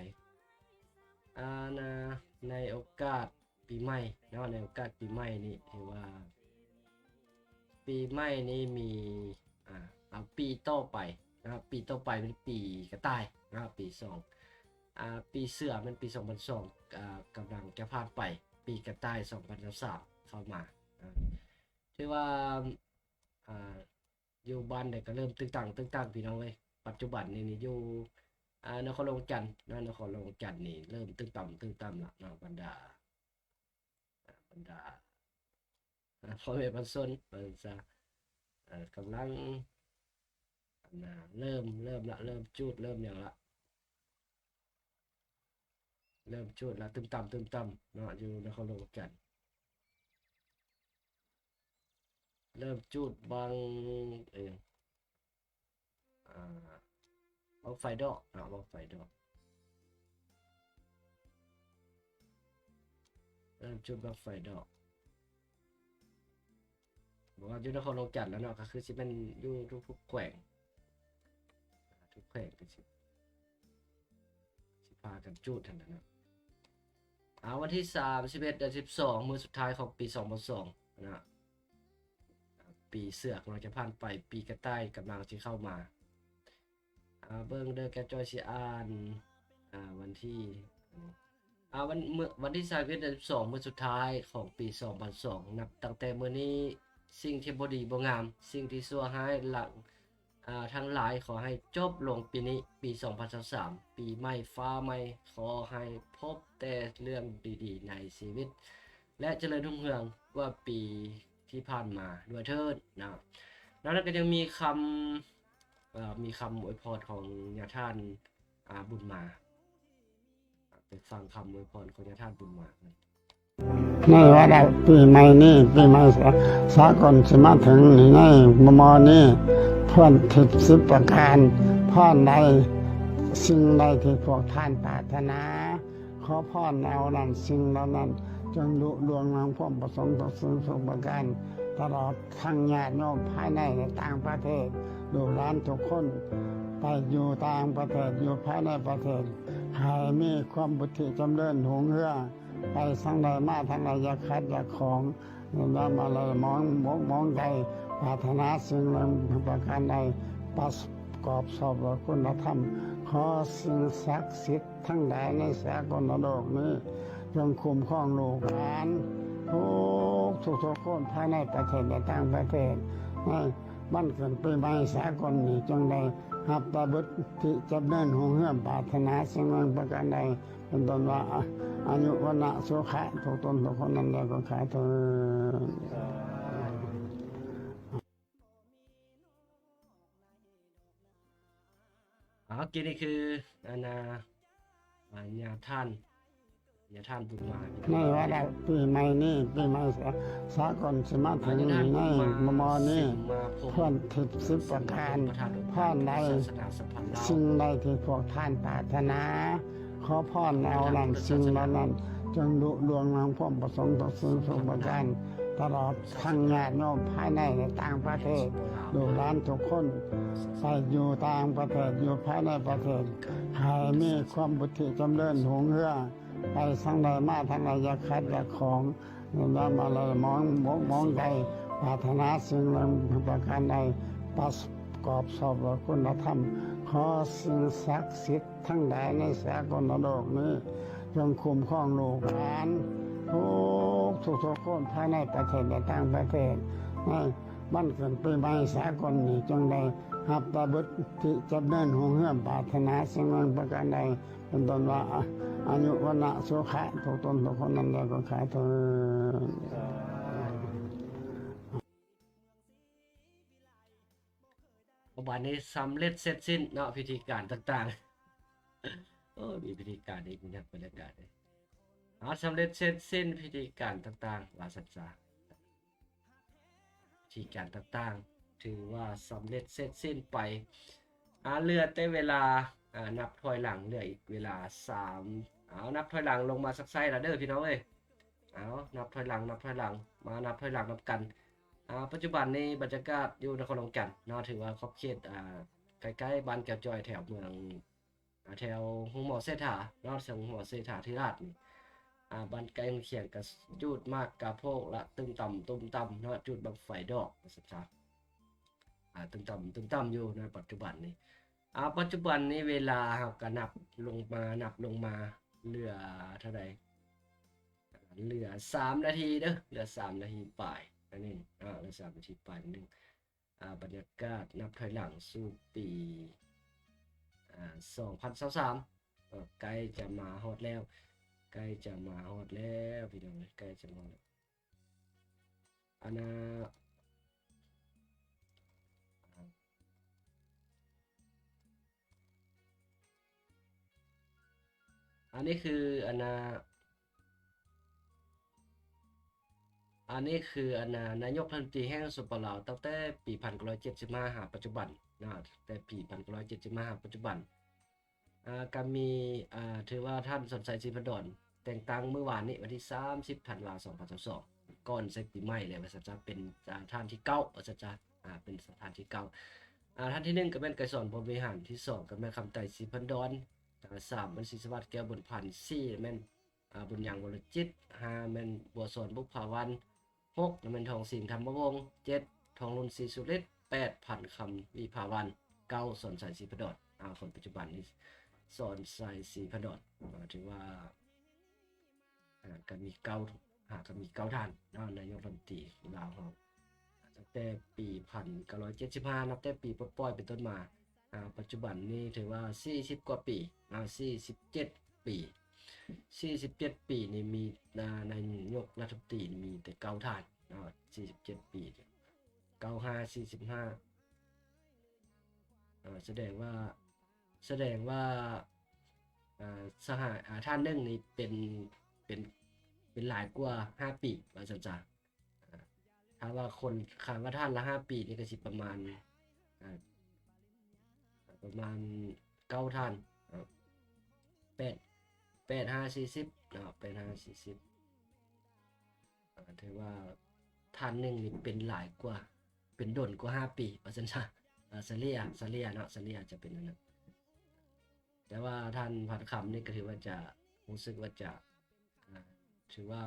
ອາ ນະ ໃນໂອກາດປີໃໝ່ເນາະ ໃນໂອກາດປີໃໝ່ນີ້ ຖືວ່າປີໃໝ່ນີ້ມີ ອາ ເອົາ ປີຕໍ່ໄປນະ ປີຕໍ່ໄປແມ່ນປີກະຕ່າຍນະ ປີສອງ ອາ ປີເສືອແມ່ນປີສອງພັນສອງ ອາ ກຳລັງຈະຜ່ານໄປ ປີກະຕ່າຍສອງພັນຊາວສາມເຂົ້າມາ ອາ ຖືວ່າ ອາ ຢູ່ບ້ານໃດກໍເລີ່ມຕຶກຕັງຕຶກຕັງ ພີ່ນ້ອງເອີຍ. ປັດຈຸບັນນີ້ນີ້ຢູ່ ອາ ນະຄອນຫຼວງວຽງຈັນນະ ນະຄອນຫຼວງວຽງຈັນນີ້ເລີ່ມຕຶກຕຳຕຶກຕຳລະເນາະ ບັນດາ ອາ ບັນດາ ອາ ພໍ່ແມ່ປະຊາຊົນວ່າຊັ້ນຊະ ອາ ກຳລັງ ອັນນາ ເລີ່ມ ເລີ່ມລະ ເລີ່ມຈູດ ເລີ່ມຫຍັງລະ ເລີ່ມຈູດລະ ຕຶມຕຳ ຕຶມຕຳເນາະ ຢູ່ນະຄອນຫຼວງວຽງຈັນ ເລີ່ມຈູດບັ້ງ ເອີ ອາ ບັ້ງໄຟດອກເນາະ ບັ້ງໄຟດອກ ເລີ່ມຈູດບັ້ງໄຟດອກ ບໍ່ວ່າຢູ່ນະຄອນຫຼວງວຽງຈັນລະເນາະ ກໍຄືຊິແມ່ນຢູ່ທຸກໆແຂວງ ທຸກແຂວງກໍຊິ ຊິພາກັນຈູດຫັ້ນແຫຼະເນາະ. ອາ ວັນທີສາມສິບເອັດ ເດືອນສິບສອງ ມື້ສຸດທ້າຍຂອງປີສອງພັນສອງນະ ອາ ປີເສືອກຳລັງຈະຜ່ານໄປ ປີກະຕ່າຍກຳລັງຊິເຂົ້າມາ ອາ ເບິ່ງເດີ ແກຈ່ອຍຊິອ່ານ ອາ ວັນທີ ອາ ວັນ ມື້ ວັນທີສາມສິບເອັດ ເດືອນສິບສອງ ມື້ສຸດທ້າຍຂອງປີສອງພັນສອງ ນັບຕັ້ງແຕ່ມື້ນີ້ ສິ່ງທີ່ບໍ່ດີບໍ່ງາມ ສິ່ງທີ່ຊົ່ວຮ້າຍຫຼັງ ອາ ທັງຫຼາຍ ຂໍໃຫ້ຈົບລົງປີນີ້ ປີສອງພັນຊາວສາມ ປີໃໝ່ຟ້າໃໝ່ ຂໍໃຫ້ພົບແຕ່ເລື່ອງດີໆໃນຊີວິດ ແລະ ຈະເລີນຮຸ່ງເຮືອງກວ່າປີທີ່ຜ່ານມາດ້ວຍເທີ້ນນະ. ນອກນັ້ນກໍຍັງມີຄຳ ເອີ ມີຄຳອວຍພອນຂອງຍາທ່ານ ອາ ບຸນມາ ໄປຟັງຄຳອວຍພອນຂອງຍາທ່ານບຸນມາ. ໃນວາລະປີໃໝ່ນີ້ ປີໃໝ່ສາ ສາກົນຊິມາເຖິງນີ້ ໃນມໍ່ໆນີ້ ພອນທິບສິບປະການ ພອນໃດ ສິ່ງໃດທີ່ພວກທ່ານປາດຖະໜາ ຂໍພອນເອົານັ້ນ ສິ່ງເຫຼົ່ານັ້ນ ຈົ່ງລຸລ່ວງນຳຄວາມປະສົງທຸກສິ່ງທຸກປະການ ຕະຫຼອດທັງຍາດໂຍມພາຍໃນ ແລະ ຕ່າງປະເທດ ລູກຫຼານທຸກຄົນ ໄປຢູ່ຕ່າງປະເທດ ຢູ່ພາຍໃນປະເທດ ໃຫ້ມີຄວາມວຸດທິຈຳເລີນຮຸ່ງເຮືອງ ໄປທາງໃດມາທາງໃດ ຢ່າຂັດຢ່າຂອງ ຢ່າມາລະມອງມົກມອງໃຈ ປາດຖະໜາສິ່ງໃດປະການໃດ ປະກອບຊອບດ້ວຍຄຸນນະທຳ. ຂໍສິ່ງສັກສິດທັງຫຼາຍໃນສາກົນນະໂລກນີ້ ຈົ່ງຄຸ້ມຄອງລູກຫຼານທຸກໆຄົນ ພາຍໃນປະເທດ ແລະ ຕ່າງປະເທດ ໃນວັນຂຶ້ນປີໃໝ່ສາກົນນີ້ ຈົ່ງໄດ້ຮັບແຕ່ບຸດທີ່ຈຳເລີນຮຸ່ງເຮືອງ ປາດຖະໜາສິ່ງໃດປະການໃດ ເປັນຕົ້ນວ່າ ອາຍຸ ວັນນະ ສຸຂະ ທຸກຕົນທຸກຄົນນັ້ນແຫຼະ ກໍຂາເທີ້ນ. ອາ ໂອເຄ ນີ້ຄື ອັນນາ ອາ ຍາທ່ານ ຍາທ່ານບຸນມາ ໃນວາລະປີໃໝ່ນີ້ ປີໃໝ່ສາ ສາກົນຊິມາເຖິງນີ້ ໃນມໍ່ໆນີ້ ພອນທິບສິບປະການ ພອນໃດ ສິ່ງໃດທີ່ພວກທ່ານປາດຖະໜາ ຂໍພອນເອົານັ້ນ ສິ່ງເຫຼົ່ານັ້ນ ຈົ່ງລຸລ່ວງນຳຄວາມປະສົງທຸກສິ່ງທຸກປະການ ຕະຫຼອດທັງຍາດໂຍມພາຍໃນ ແລະ ຕ່າງປະເທດ ລູກຫຼານທຸກຄົນ ໄປຢູ່ຕ່າງປະເທດ ຢູ່ພາຍໃນປະເທດ ໃຫ້ມີຄວາມວຸດທິຈຳເລີນຮຸ່ງເຮືອງ ໄປທາງໃດມາທາງໃດ ຢ່າຂັດຢ່າຂອງ ຢ່າມາລະມອງມົກມອງໃຈ ປາດຖະໜາສິ່ງໃດປະການໃດ ປະກອບຊອບດ້ວຍຄຸນນະທຳ. ຂໍສິ່ງສັກສິດ ທັງຫຼາຍໃນສາກົນນະໂລກນີ້ ຈົ່ງຄຸ້ມຄອງລູກຫຼານທຸກໆຄົນ ພາຍໃນປະເທດ ແລະ ຕ່າງປະເທດ ໃນວັນຂຶ້ນປີໃໝ່ສາກົນນີ້ ຈົ່ງໄດ້ຮັບແຕ່ບຸດທີ່ຈຳເລີນຮຸ່ງເຮືອງ ປາດຖະໜາສິ່ງໃດປະການໃດ ເປັນຕົ້ນວ່າ ອາຍຸ ວັນນະ ສຸຂະ ທຸກຕົນທຸກຄົນນັ້ນແຫຼະ ກໍຂາເທີ້ນ. ບາດນີ້ສຳເລັດເສັດສິ້ນເນາະ ພິທີການຕ່າງໆ ໂອ້ ມີພິທີການອີກ ມີນັກບັນຍາກາດເດ້ ອາ ສຳເລັດເສັດສິ້ນພິທີການຕ່າງໆ ວ່າຊັ້ນຊະ ພິທີການຕ່າງໆ ຖືວ່າສຳເລັດເສັດສິ້ນໄປ ອາ ເຫຼືອແຕ່ເວລາ ອາ ນັບຖອຍຫຼັງ ເຫຼືອອີກເວລາສາມ ເອົາ ນັບຖອຍຫຼັງລົງມາສັກໄຊລະເດີ ພີ່ນ້ອງເອີຍ. ເອົາ ນັບຖອຍຫຼັງ ນັບຖອຍຫຼັງ ມານັບຖອຍຫຼັງນຳກັນ. ອາ ປັດຈຸບັນນີ້ບັນຍາກາດຢູ່ນະຄອນຫຼວງວຽງຈັນເນາະ ຖືວ່າຂອບເຂດ ອາ ໃກ້ໆບ້ານແກ້ວຈ້ອຍ ແຖວເມືອງ ອາ ແຖວໂຮງໝໍເສດຖາເນາະ ແຖວໂຮງໝໍເສດຖາທິລາດນີ້ ອາ ບ້ານໃກ້ຄຽງກະຈູດໝາກກະໂພກລະຕຸ້ມຕຳ ຕຸ້ມຕຳເນາະ ຈູດບັ້ງໄຟດອກວ່າຊັ້ນຊະ ອາ ຕຸ້ມຕຳ ຕຸ້ມຕຳຢູ່ໃນປັດຈຸບັນນີ້. ອາ ປັດຈຸບັນນີ້ເວລາເຮົາກະນັບລົງມາ ນັບລົງມາ ເຫຼືອເທົ່າໃດ? ເຫຼືອສາມນາທີເດີ ເຫຼືອສາມນາທີປາຍໜ້ອຍໜຶ່ງ ອາ ເຫຼືອສາມນາທີປາຍໜ້ອຍໜຶ່ງ. ອາ ບັນຍາກາດນັບຖອຍຫຼັງສູ່ປີ ອາ ສອງພັນຊາວສາມ ເອີ ໃກ້ຈະມາຮອດແລ້ວ ໃກ້ຈະມາຮອດແລ້ວ ພີ່ນ້ອງເອີຍ ໃກ້ຈະມາຮອດແລ້ວ. ອັນນາ ອັນນີ້ຄື ອັນນາ ອັນນີ້ຄື ອັນນາ ນາຍົກລັດຖະມົນຕີແຫ່ງ ສປປ ລາວ ຕັ້ງແຕ່ປີພັນເກົ້າຮ້ອຍເຈັດສິບຫ້າ ຫາປັດຈຸບັນນະ ແຕ່ປີພັນເກົ້າຮ້ອຍເຈັດສິບຫ້າ ຫາປັດຈຸບັນ. ອາ ກະມີ ອາ ຖືວ່າທ່ານ ສອນໄຊ ສີພັນດອນ ແຕ່ງຕັ້ງມື້ວານນີ້ ວັນທີສາມສິບ ທັນວາ ສອງພັນຊາວສອງ ກ່ອນໃສ່ປີໃໝ່ແລ້ວວ່າຊັ້ນຊະ ເປັນ ອາ ທ່ານທີເກົ້າວ່າຊັ້ນຊະ ອາ ເປັນທ່ານທີເກົ້າ. ອາ ທ່ານທີໜຶ່ງກະແມ່ນ ໄກສອນ ພົມວິຫານ, ທີສອງກະແມ່ນ ຄຳໄຕ ສີພັນດອນ, ອາ ສາມແມ່ນ ສີສະຫວັດ ແກ້ວບຸນພັນ, ສີ່ແມ່ນ ອາ ບຸນຍັງ ວໍລະຈິດ, ຫ້າແມ່ນ ບົວສອນ ບຸບຜາວັນ, ຫົກແມ່ນ ທອງສິງ ທຳມະວົງ, ເຈັດ ທອງລຸນ ສີສຸລິດ, ແປດ ພັນຄຳ ວິພາວັນ, ເກົ້າ ສອນໄຊ ສີພັນດອນ. ອາ ຄົນປັດຈຸບັນນີ້ ສອນໄຊ ສີພັນດອນ ອາ ຖືວ່າ ອາ ກະມີເກົ້າ ຫາກະມີເກົ້າທ່ານເນາະ ນາຍົກລັດຖະມົນຕີລາວເຮົາ ຕັ້ງແຕ່ປີພັນເກົ້າຮ້ອຍເຈັດສິບຫ້າ ນັບແຕ່ປີປົດປ່ອຍເປັນຕົ້ນມາ. ອາ ປັດຈຸບັນນີ້ຖືວ່າສີ່ສິບກວ່າປີ ອາ ສີ່ສິບເຈັດປີ ສີ່ສິບເຈັດປີນີ້ມີ ອາ ນາຍົກລັດຖະມົນຕີມີແຕ່ເກົ້າທ່ານເນາະ ສີ່ສິບເຈັດປີ ເກົ້າຫ້າ ສີ່ສິບຫ້າ ອາ ສະແດງວ່າ ສະແດງວ່າ ອາ ສະຫາຍ ອາ ທ່ານໜຶ່ງນີ້ເປັນ ເປັນ ເປັນຫຼາຍກວ່າຫ້າປີວ່າຊັ້ນຊະ. ອາ ຖ້າວ່າຄົນ ຄັນວ່າທ່ານລະຫ້າປີນີ້ກະຊິປະມານ ອາ ປະມານເກົ້າທ່ານ ອາ ແປດ ແປດຫ້າສີ່ສິບເນາະ ແປດຫ້າສີ່ສິບ ອາ ຖືວ່າທ່ານໜຶ່ງນີ້ເປັນຫຼາຍກວ່າ ເປັນດົນກວ່າຫ້າປີວ່າຊັ້ນຊະ ອາ ສະເລ່ຍ ສະເລ່ຍເນາະ ສະເລ່ຍຈະເປັນອັນນັ້ນ. ແຕ່ວ່າທ່ານພັນຄຳນີ້ກະຖືວ່າຈະ ຮູ້ສຶກວ່າຈະ ອາ ຖືວ່າ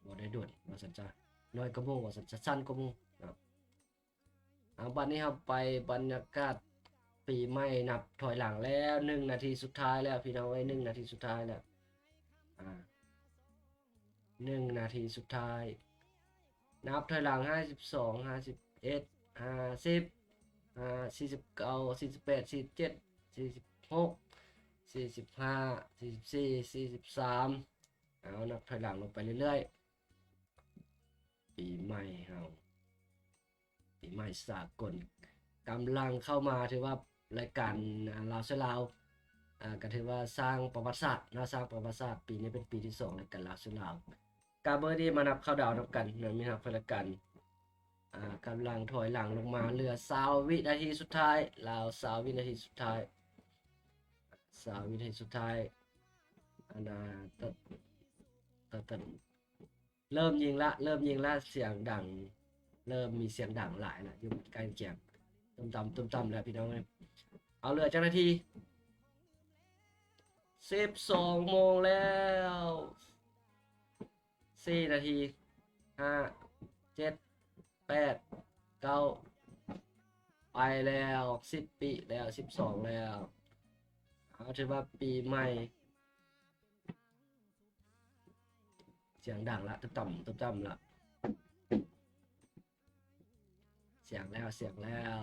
ບໍ່ໄດ້ດົນວ່າຊັ້ນຊະ ນ້ອຍກວ່າໝູ່ວ່າຊັ້ນຊະ ສັ້ນກວ່າໝູ່ເນາະ. ເອົາ ບາດນີ້ເຮົາໄປບັນຍາກາດປີໃໝ່ ນັບຖອຍຫຼັງແລ້ວ ໜຶ່ງນາທີສຸດທ້າຍແລ້ວ ພີ່ນ້ອງເອີຍ ໜຶ່ງນາທີສຸດທ້າຍແລ້ວ ອາ ໜຶ່ງນາທີສຸດທ້າຍ ນັບຖອຍຫຼັງ ຫ້າສິບສອງ ຫ້າສິບເອັດ ຫ້າສິບ ຫ້າ ສີ່ສິບເກົ້າ ສີ່ສິບແປດ ສີ່ສິບເຈັດ ສີ່ສິບຫົກ ສີ່ສິບຫ້າ ສີ່ສິບສີ່ ສີ່ສິບສາມ ເອົາ ນັບຖອຍຫຼັງລົງໄປເລື້ອຍໆ ປີໃໝ່ເຮົາ ປີໃໝ່ສາກົນກຳລັງເຂົ້າມາ ຖືວ່າລາຍການ ອາ ລາວຊ່ວຍລາວ ອາ ກະຖືວ່າສ້າງປະຫວັດສາດເນາະ ສ້າງປະຫວັດສາດ ປີນີ້ເປັນປີທີສອງລາຍການລາວຊ່ວຍລາວ ກະມື້ນີ້ມານັບເຂົ້າດາວນຳກັນເນາະ ມີນັບລາຍການ ອາ ກຳລັງຖອຍຫຼັງລົງມາ ເຫຼືອຊາວວິນາທີສຸດທ້າຍ ລາວຊາວວິນາທີສຸດທ້າຍ ຊາວວິນາທີສຸດທ້າຍ ອັນນາ ຕະ ຕະ ຕະ ເລີ່ມຍິງລະ ເລີ່ມຍິງລະ ສຽງດັງ ເລີ່ມມີສຽງດັງຫຼາຍລະ ຢູ່ໃກ້ຄຽງ ຕຸ້ມຕຳ ຕຸ້ມຕຳແລ້ວ ພີ່ນ້ອງເອີຍ ເອົາ ເຫຼືອຈັກນາທີ ສິບສອງໂມງແລ້ວ ສີ່ນາທີ ຫ້າ ເຈັດ ແປດ ເກົ້າ ໄປແລ້ວ ສິບປີແລ້ວ ສິບສອງແລ້ວ ເອົາ ຖືວ່າປີໃໝ່ ສຽງດັງລະ ຕຸ້ມຕຳ ຕຸ້ມຕຳລະ ສຽງແລ້ວ ສຽງແລ້ວ.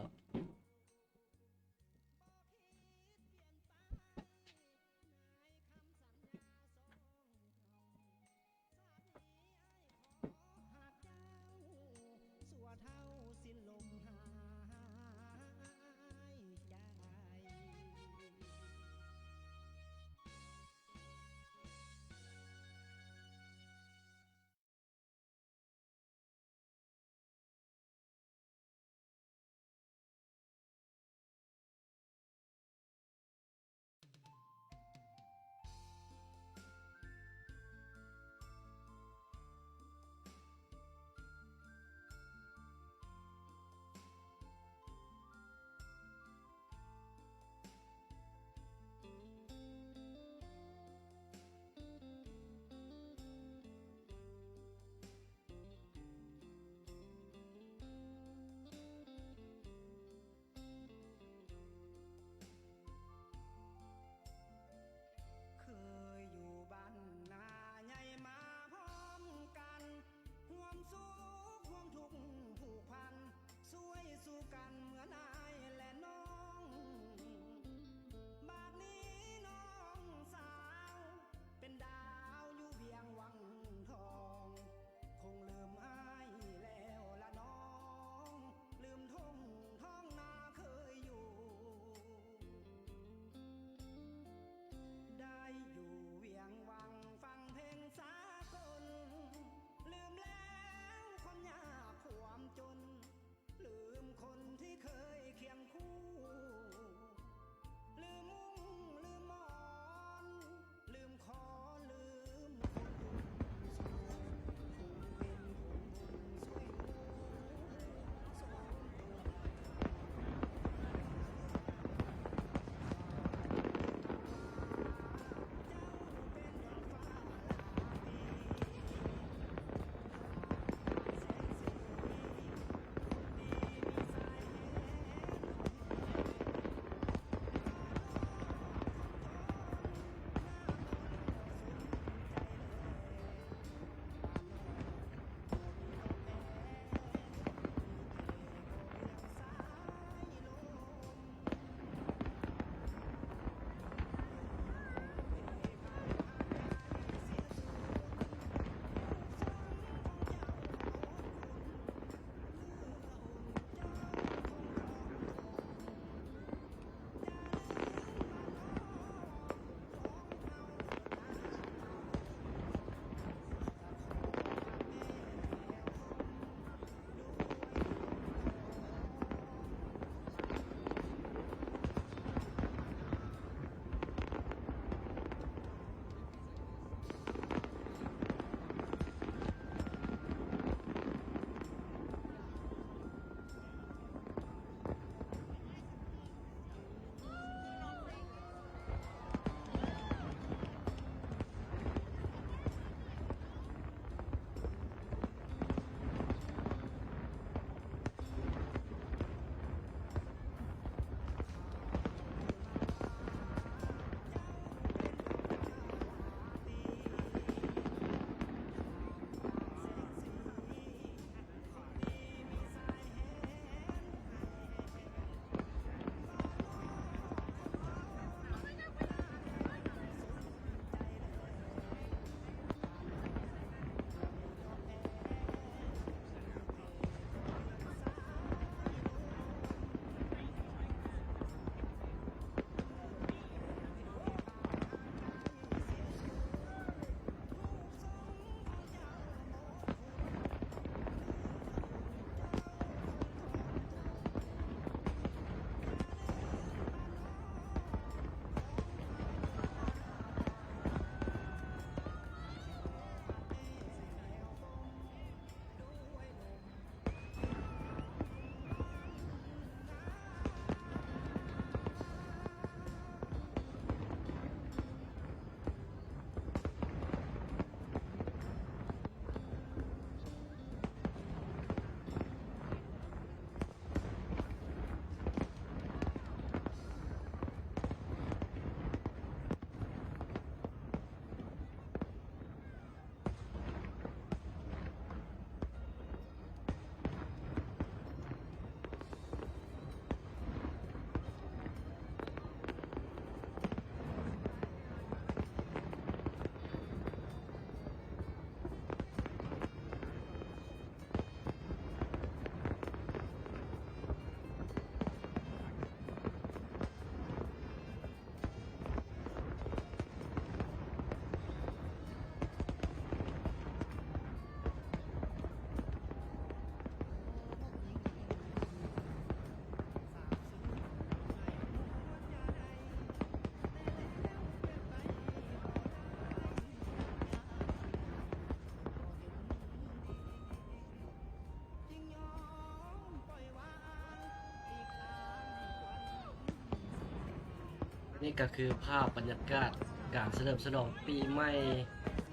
ນີ້ກໍຄືພາບບັນຍາກາດການສະເຫຼີມສະຫຼອງປີໃໝ່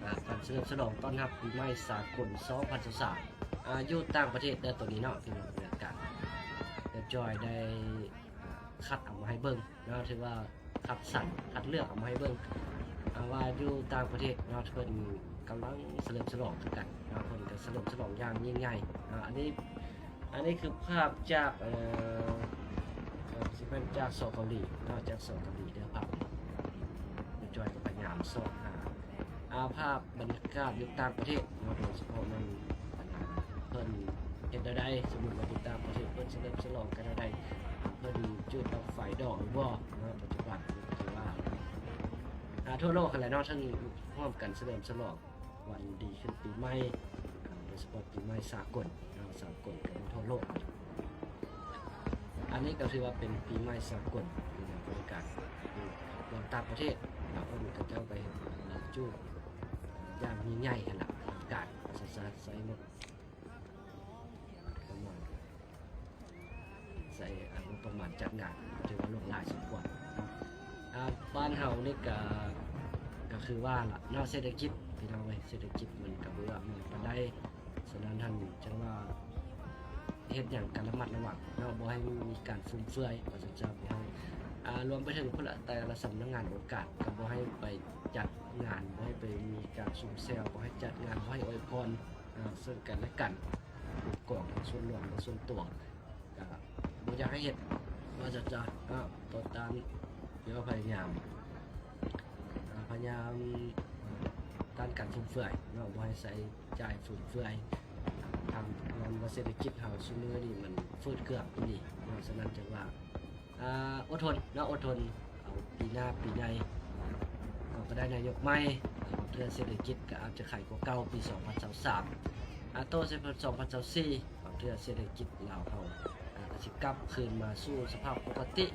ອາ ການສະເຫຼີມສະຫຼອງຕ້ອນຮັບປີໃໝ່ສາກົນສອງພັນຊາວສາມ ອາ ຢູ່ຕ່າງປະເທດເດີ ໂຕນີ້ເນາະ ຄືບັນຍາກາດ ດຽວຈອຍໄດ້ ອາ ຄັດເອົາມາໃຫ້ເບິ່ງເນາະ ຖືວ່າຄັດສັນ ຄັດເລືອກເອົາມາໃຫ້ເບິ່ງ ອາ ວ່າຢູ່ຕ່າງປະເທດເນາະ ເພິ່ນກຳລັງສະເຫຼີມສະຫຼອງຄືກັນເນາະ ເພິ່ນກໍສະເຫຼີມສະຫຼອງຢ່າງຍິ່ງໃຫຍ່ເນາະ ອັນນີ້ ອັນນີ້ຄືພາບຈາກ ເອີ ເອີ ຊິແມ່ນຈາກສອງເກົາຫຼີເນາະ ຈາກສອງເກົາຫຼີເດີ ພາບນີ້ ດຽວຈອຍກໍພະຍາຍາມຊອກຫາ ອາ ພາບບັນຍາກາດຢູ່ຕ່າງປະເທດເນາະ ໂດຍສະເພາະແມ່ນ ອັນ ເພິ່ນເຮັດແນວໃດ ສົມມຸດວ່າຢູ່ຕ່າງປະເທດເພິ່ນສະເຫຼີມສະຫຼອງກັນແນວໃດ ເພິ່ນຈູດບັ້ງໄຟດອກຫຼືບໍ່ເນາະ ປັດຈຸບັນນີ້ກໍຖືວ່າ ອາ ທົ່ວໂລກຫັ້ນແຫຼະເນາະ ເຖິງຮ່ວມກັນສະເຫຼີມສະຫຼອງ ວັນດີຂຶ້ນປີໃໝ່ ໂດຍສະເພາະປີໃໝ່ສາກົນເນາະ ສາກົນກັບທົ່ວໂລກ ອັນນີ້ກໍຖືວ່າເປັນປີໃໝ່ສາກົນຢູ່ໃນບໍລິການຢູ່ຕ່າງປະເທດ ບາງຄົນເຂົາເຈົ້າໄປເຮັດຈູດຢ່າງຍິ່ງໃຫຍ່ຫັ້ນລະ ອະລັງການ ສະ ສະ ໃສ່ໝົດ ປະມານ ໃສ່ ອາ ງົບປະມານຈັດງານ ຖືວ່າຫຼວງຫຼາຍສົມຄວນເນາະ ອາ ບ້ານເຮົານີ້ກະ ກະຄືວ່າລະເນາະ ເສດຖະກິດ ພີ່ນ້ອງເອີຍ ເສດຖະກິດມັນກະບໍ່ເອື້ອອຳນວຍປານໃດ ສະນັ້ນຫັ້ນຈັ່ງວ່າເຮັດຫຍັງກະລະມັດລະວັງເນາະ ບໍ່ໃຫ້ມີການຟຸມເຟືອຍ ວ່າຊັ້ນຊະ ບໍ່ໃຫ້ ອາ ລວມໄປເຖິງພຸ້ນລະ ແຕ່ລະສຳນັກງານອົງການ ກະບໍ່ໃຫ້ໄປຈັດງານ ບໍ່ໃຫ້ໄປມີການຊຸມແຊວ ບໍ່ໃຫ້ຈັດງານ ບໍ່ໃຫ້ອວຍພອນ ອາ ເຊິ່ງກັນແລະກັນ ກອງທັງສ່ວນລວມແລະສ່ວນຕົວ ກະບໍ່ຢາກໃຫ້ເຮັດ ວ່າຊັ້ນຊະ ເນາະ ຕໍ່ຕ້ານ ຫຼືວ່າພະຍາຍາມ ອາ ພະຍາຍາມ ອາ ຕ້ານການຟຸມເຟືອຍເນາະ ບໍ່ໃຫ້ໃຊ້ຈ່າຍຟຸມເຟືອຍ ທາງຍ້ອນວ່າເສດຖະກິດເຮົາຊຸມື້ນີ້ມັນຝືດເຄືອງອີ່ຫຼີເນາະ ສະນັ້ນຈຶ່ງວ່າ ອາ ອົດທົນເນາະ ອົດທົນ ເອົາປີໜ້າປີໃໝ່ ເຮົາກໍໄດ້ນາຍົກໃໝ່ ບາງເທື່ອເສດຖະກິດກໍອາດຈະໄຂກວ່າເກົ່າ ປີສອງພັນຊາວສາມ ອາ ຕໍ່ໃສ່ສອງພັນຊາວສີ່ ບາງເທື່ອເສດຖະກິດລາວເຮົາ ອາ ກໍຊິກັບຄືນມາສູ່ສະພາບປົກກະຕິ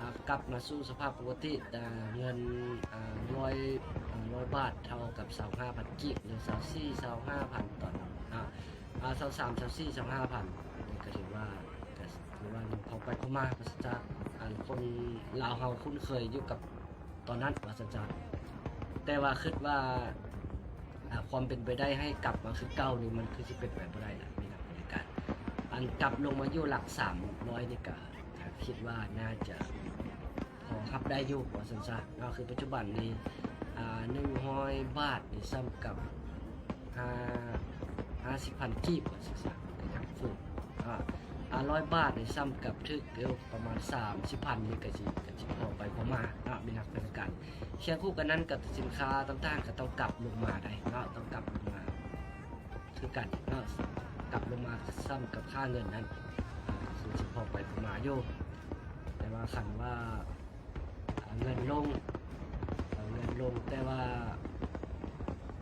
ອາ ກັບມາສູ່ສະພາບປົກກະຕິ ອາ ເງິນ ອາ ຮ້ອຍ ອາ ຮ້ອຍບາດເທົ່າກັບຊາວຫ້າພັນກີບ ຫຼື ຊາວສີ່ ຊາວຫ້າພັນຕອນນັ້ນ ອາ ອາ ຊາວສາມ ຊາວສີ່ ຊາວຫ້າພັນ ນີ້ກໍຖືວ່າ ກໍຖືວ່າເຂົ້າໄປເຂົ້າມາ ປາສະຈາກ ອັນ ຄົນລາວເຮົາຄຸ້ນເຄີຍຢູ່ກັບຕອນນັ້ນ ວ່າຊັ້ນຊະ ແຕ່ວ່າຄິດວ່າ ອາ ຄວາມເປັນໄປໄດ້ໃຫ້ກັບມາຄືເກົ່ານີ້ ມັນຄືຊິເປັນໄປບໍ່ໄດ້ລະ ມີນັກບໍລິການ ອັນກັບລົງມາຢູ່ຫຼັກສາມຮ້ອຍນີ້ກະ ກະຄິດວ່າໜ້າຈະພໍຮັບໄດ້ຢູ່ ວ່າຊັ້ນຊະເນາະ ຄືປັດຈຸບັນນີ້ ອາ ໜຶ່ງຮ້ອຍບາດນີ້ສ່ຳກັບ ຫ້າ ຫ້າສິບພັນກີບ ວ່າຊັ້ນຊະ ກໍຍັງຟື້ນ ອາ ອາ ຮ້ອຍບາດນີ້ສ່ຳກັບຖືກຢູ່ປະມານສາມສິບພັນນີ້ ກໍຊິ ກໍຊິພໍໄປພໍມາເນາະ ມີຫຼັກປະກັນ. ຄຽງຄູ່ກັນນັ້ນກໍສິນຄ້າຕ່າງໆກໍຕ້ອງກັບລົງມາໄດ໋ເນາະ ຕ້ອງກັບລົງມາຄືກັນເນາະ ກັບລົງມາສ່ຳກັບຄ່າເງິນນັ້ນ ອາ ກໍຄືຊິພໍໄປພໍມາຢູ່ ແຕ່ວ່າຄັນວ່າ ອາ ເງິນລົງ ອາ ເງິນລົງ ແຕ່ວ່າ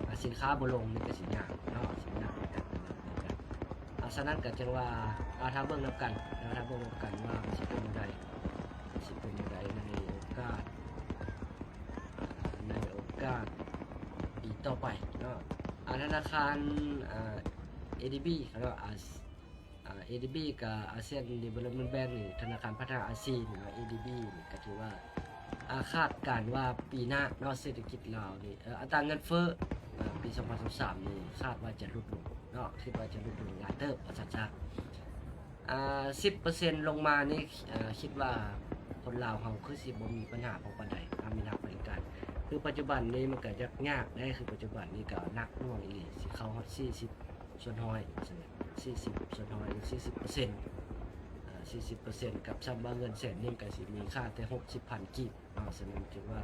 ອາ ສິນຄ້າບໍ່ລົງນີ້ກໍຊິຍາກເນາະ ຊິຍາກເນາະ ອາ ສະນັ້ນກໍຈຶ່ງວ່າ ອາ ຖ້າເບິ່ງນຳກັນເນາະ ຖ້າເບິ່ງນຳກັນວ່າມັນຊິເປັນແນວໃດ ຊິເປັນແນວໃດໃນໂອກາດ ໃນໂອກາດປີຕໍ່ໄປເນາະ ອາ ທະນາຄານ ອາ ເອດີບີ ເນາະ ອາ ອາ ເອດີບີ ກັບ ອາຊຽນ ດີເວລອບເມັ້ນ ແບງ ນີ້ ທະນາຄານພັດທະນາອາຊຽນ ຫຼືວ່າ ເອດີບີ ນີ້ ກໍຖືວ່າ ອາ ຄາດການວ່າປີໜ້າເນາະ ເສດຖະກິດລາວນີ້ ເອີ ອັດຕາເງິນເຟີ້ ເອີ ປີສອງພັນຊາວສາມນີ້ ຄາດວ່າຈະຫຼຸດລົງເນາະ ຄິດວ່າຈະຫຼຸດລົງຫຼາຍເຕີບ ວ່າຊັ້ນຊະ ອາ ສິບເປີເຊັນລົງມານີ້ ອາ ຄິດວ່າຄົນລາວເຮົາຄືຊິບໍ່ມີບັນຫາພໍປານໃດ ຖ້າມີນັກບໍລິການ ຄືປັດຈຸບັນນີ້ມັນກໍຍາກຍາກເດ້ ຄືປັດຈຸບັນນີ້ກໍໜັກໜ່ວງອີ່ຫຼີ ຊິເຂົ້າຮອດສີ່ສິບ ສ່ວນຮ້ອຍ ວ່າຊັ້ນ ສີ່ສິບສ່ວນຮ້ອຍ ຫຼື ສີ່ສິບເປີເຊັນ ອາ ສີ່ສິບເປີເຊັນ ກັບສ່ຳວ່າເງິນແສນໜຶ່ງກໍຊິມີຄ່າແຕ່ຫົກສິບພັນກີບເນາະ ສະນັ້ນຈຶ່ງວ່າ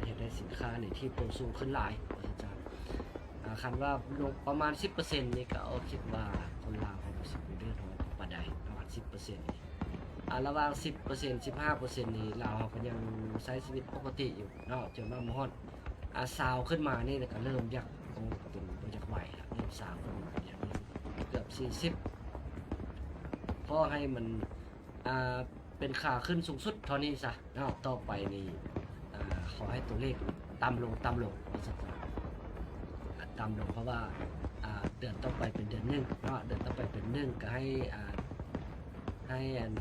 ເຮັດໃຫ້ສິນຄ້ານີ້ຖີບໂຕສູງຂຶ້ນຫຼາຍ ວ່າຊັ້ນຊະ ອາ ຄັນວ່າລົງປະມານສິບເປີເຊັນນີ້ ກໍເອົາ ຄິດວ່າຄົນລາວເຮົາກໍຊິບໍ່ເດືອດຮ້ອນປານໃດ ປະມານສິບເປີເຊັນນີ້ ອາ ລະຫວ່າງສິບເປີເຊັນ ສິບຫ້າເປີເຊັນນີ້ ລາວເຮົາກໍຍັງໃຊ້ຊີວິດປົກກະຕິຢູ່ເນາະ ຈົນວ່າມາຮອດ ອາ ຊາວຂຶ້ນມານີ້ ແລ້ວກໍເລີ່ມຢາກ ໂອ້ ເປັນບໍ່ຢາກໄຫວລະ ເລີ່ມຊາວຂຶ້ນມານີ້ ເກືອບສີ່ສິບ ຂໍໃຫ້ມັນ ອາ ເປັນຂາຂຶ້ນສູງສຸດເທົ່ານີ້ຊະເນາະ ຕໍ່ໄປນີ້ ອາ ຂໍໃຫ້ຕົວເລກຕ່ຳລົງ ຕ່ຳລົງ ວ່າຊັ້ນຊະ ອາ ຕ່ຳລົງ ເພາະວ່າ ອາ ເດືອນຕໍ່ໄປເປັນເດືອນໜຶ່ງເນາະ ເດືອນຕໍ່ໄປເປັນໜຶ່ງ ກໍໃຫ້ ອາ ໃຫ້ ອັນ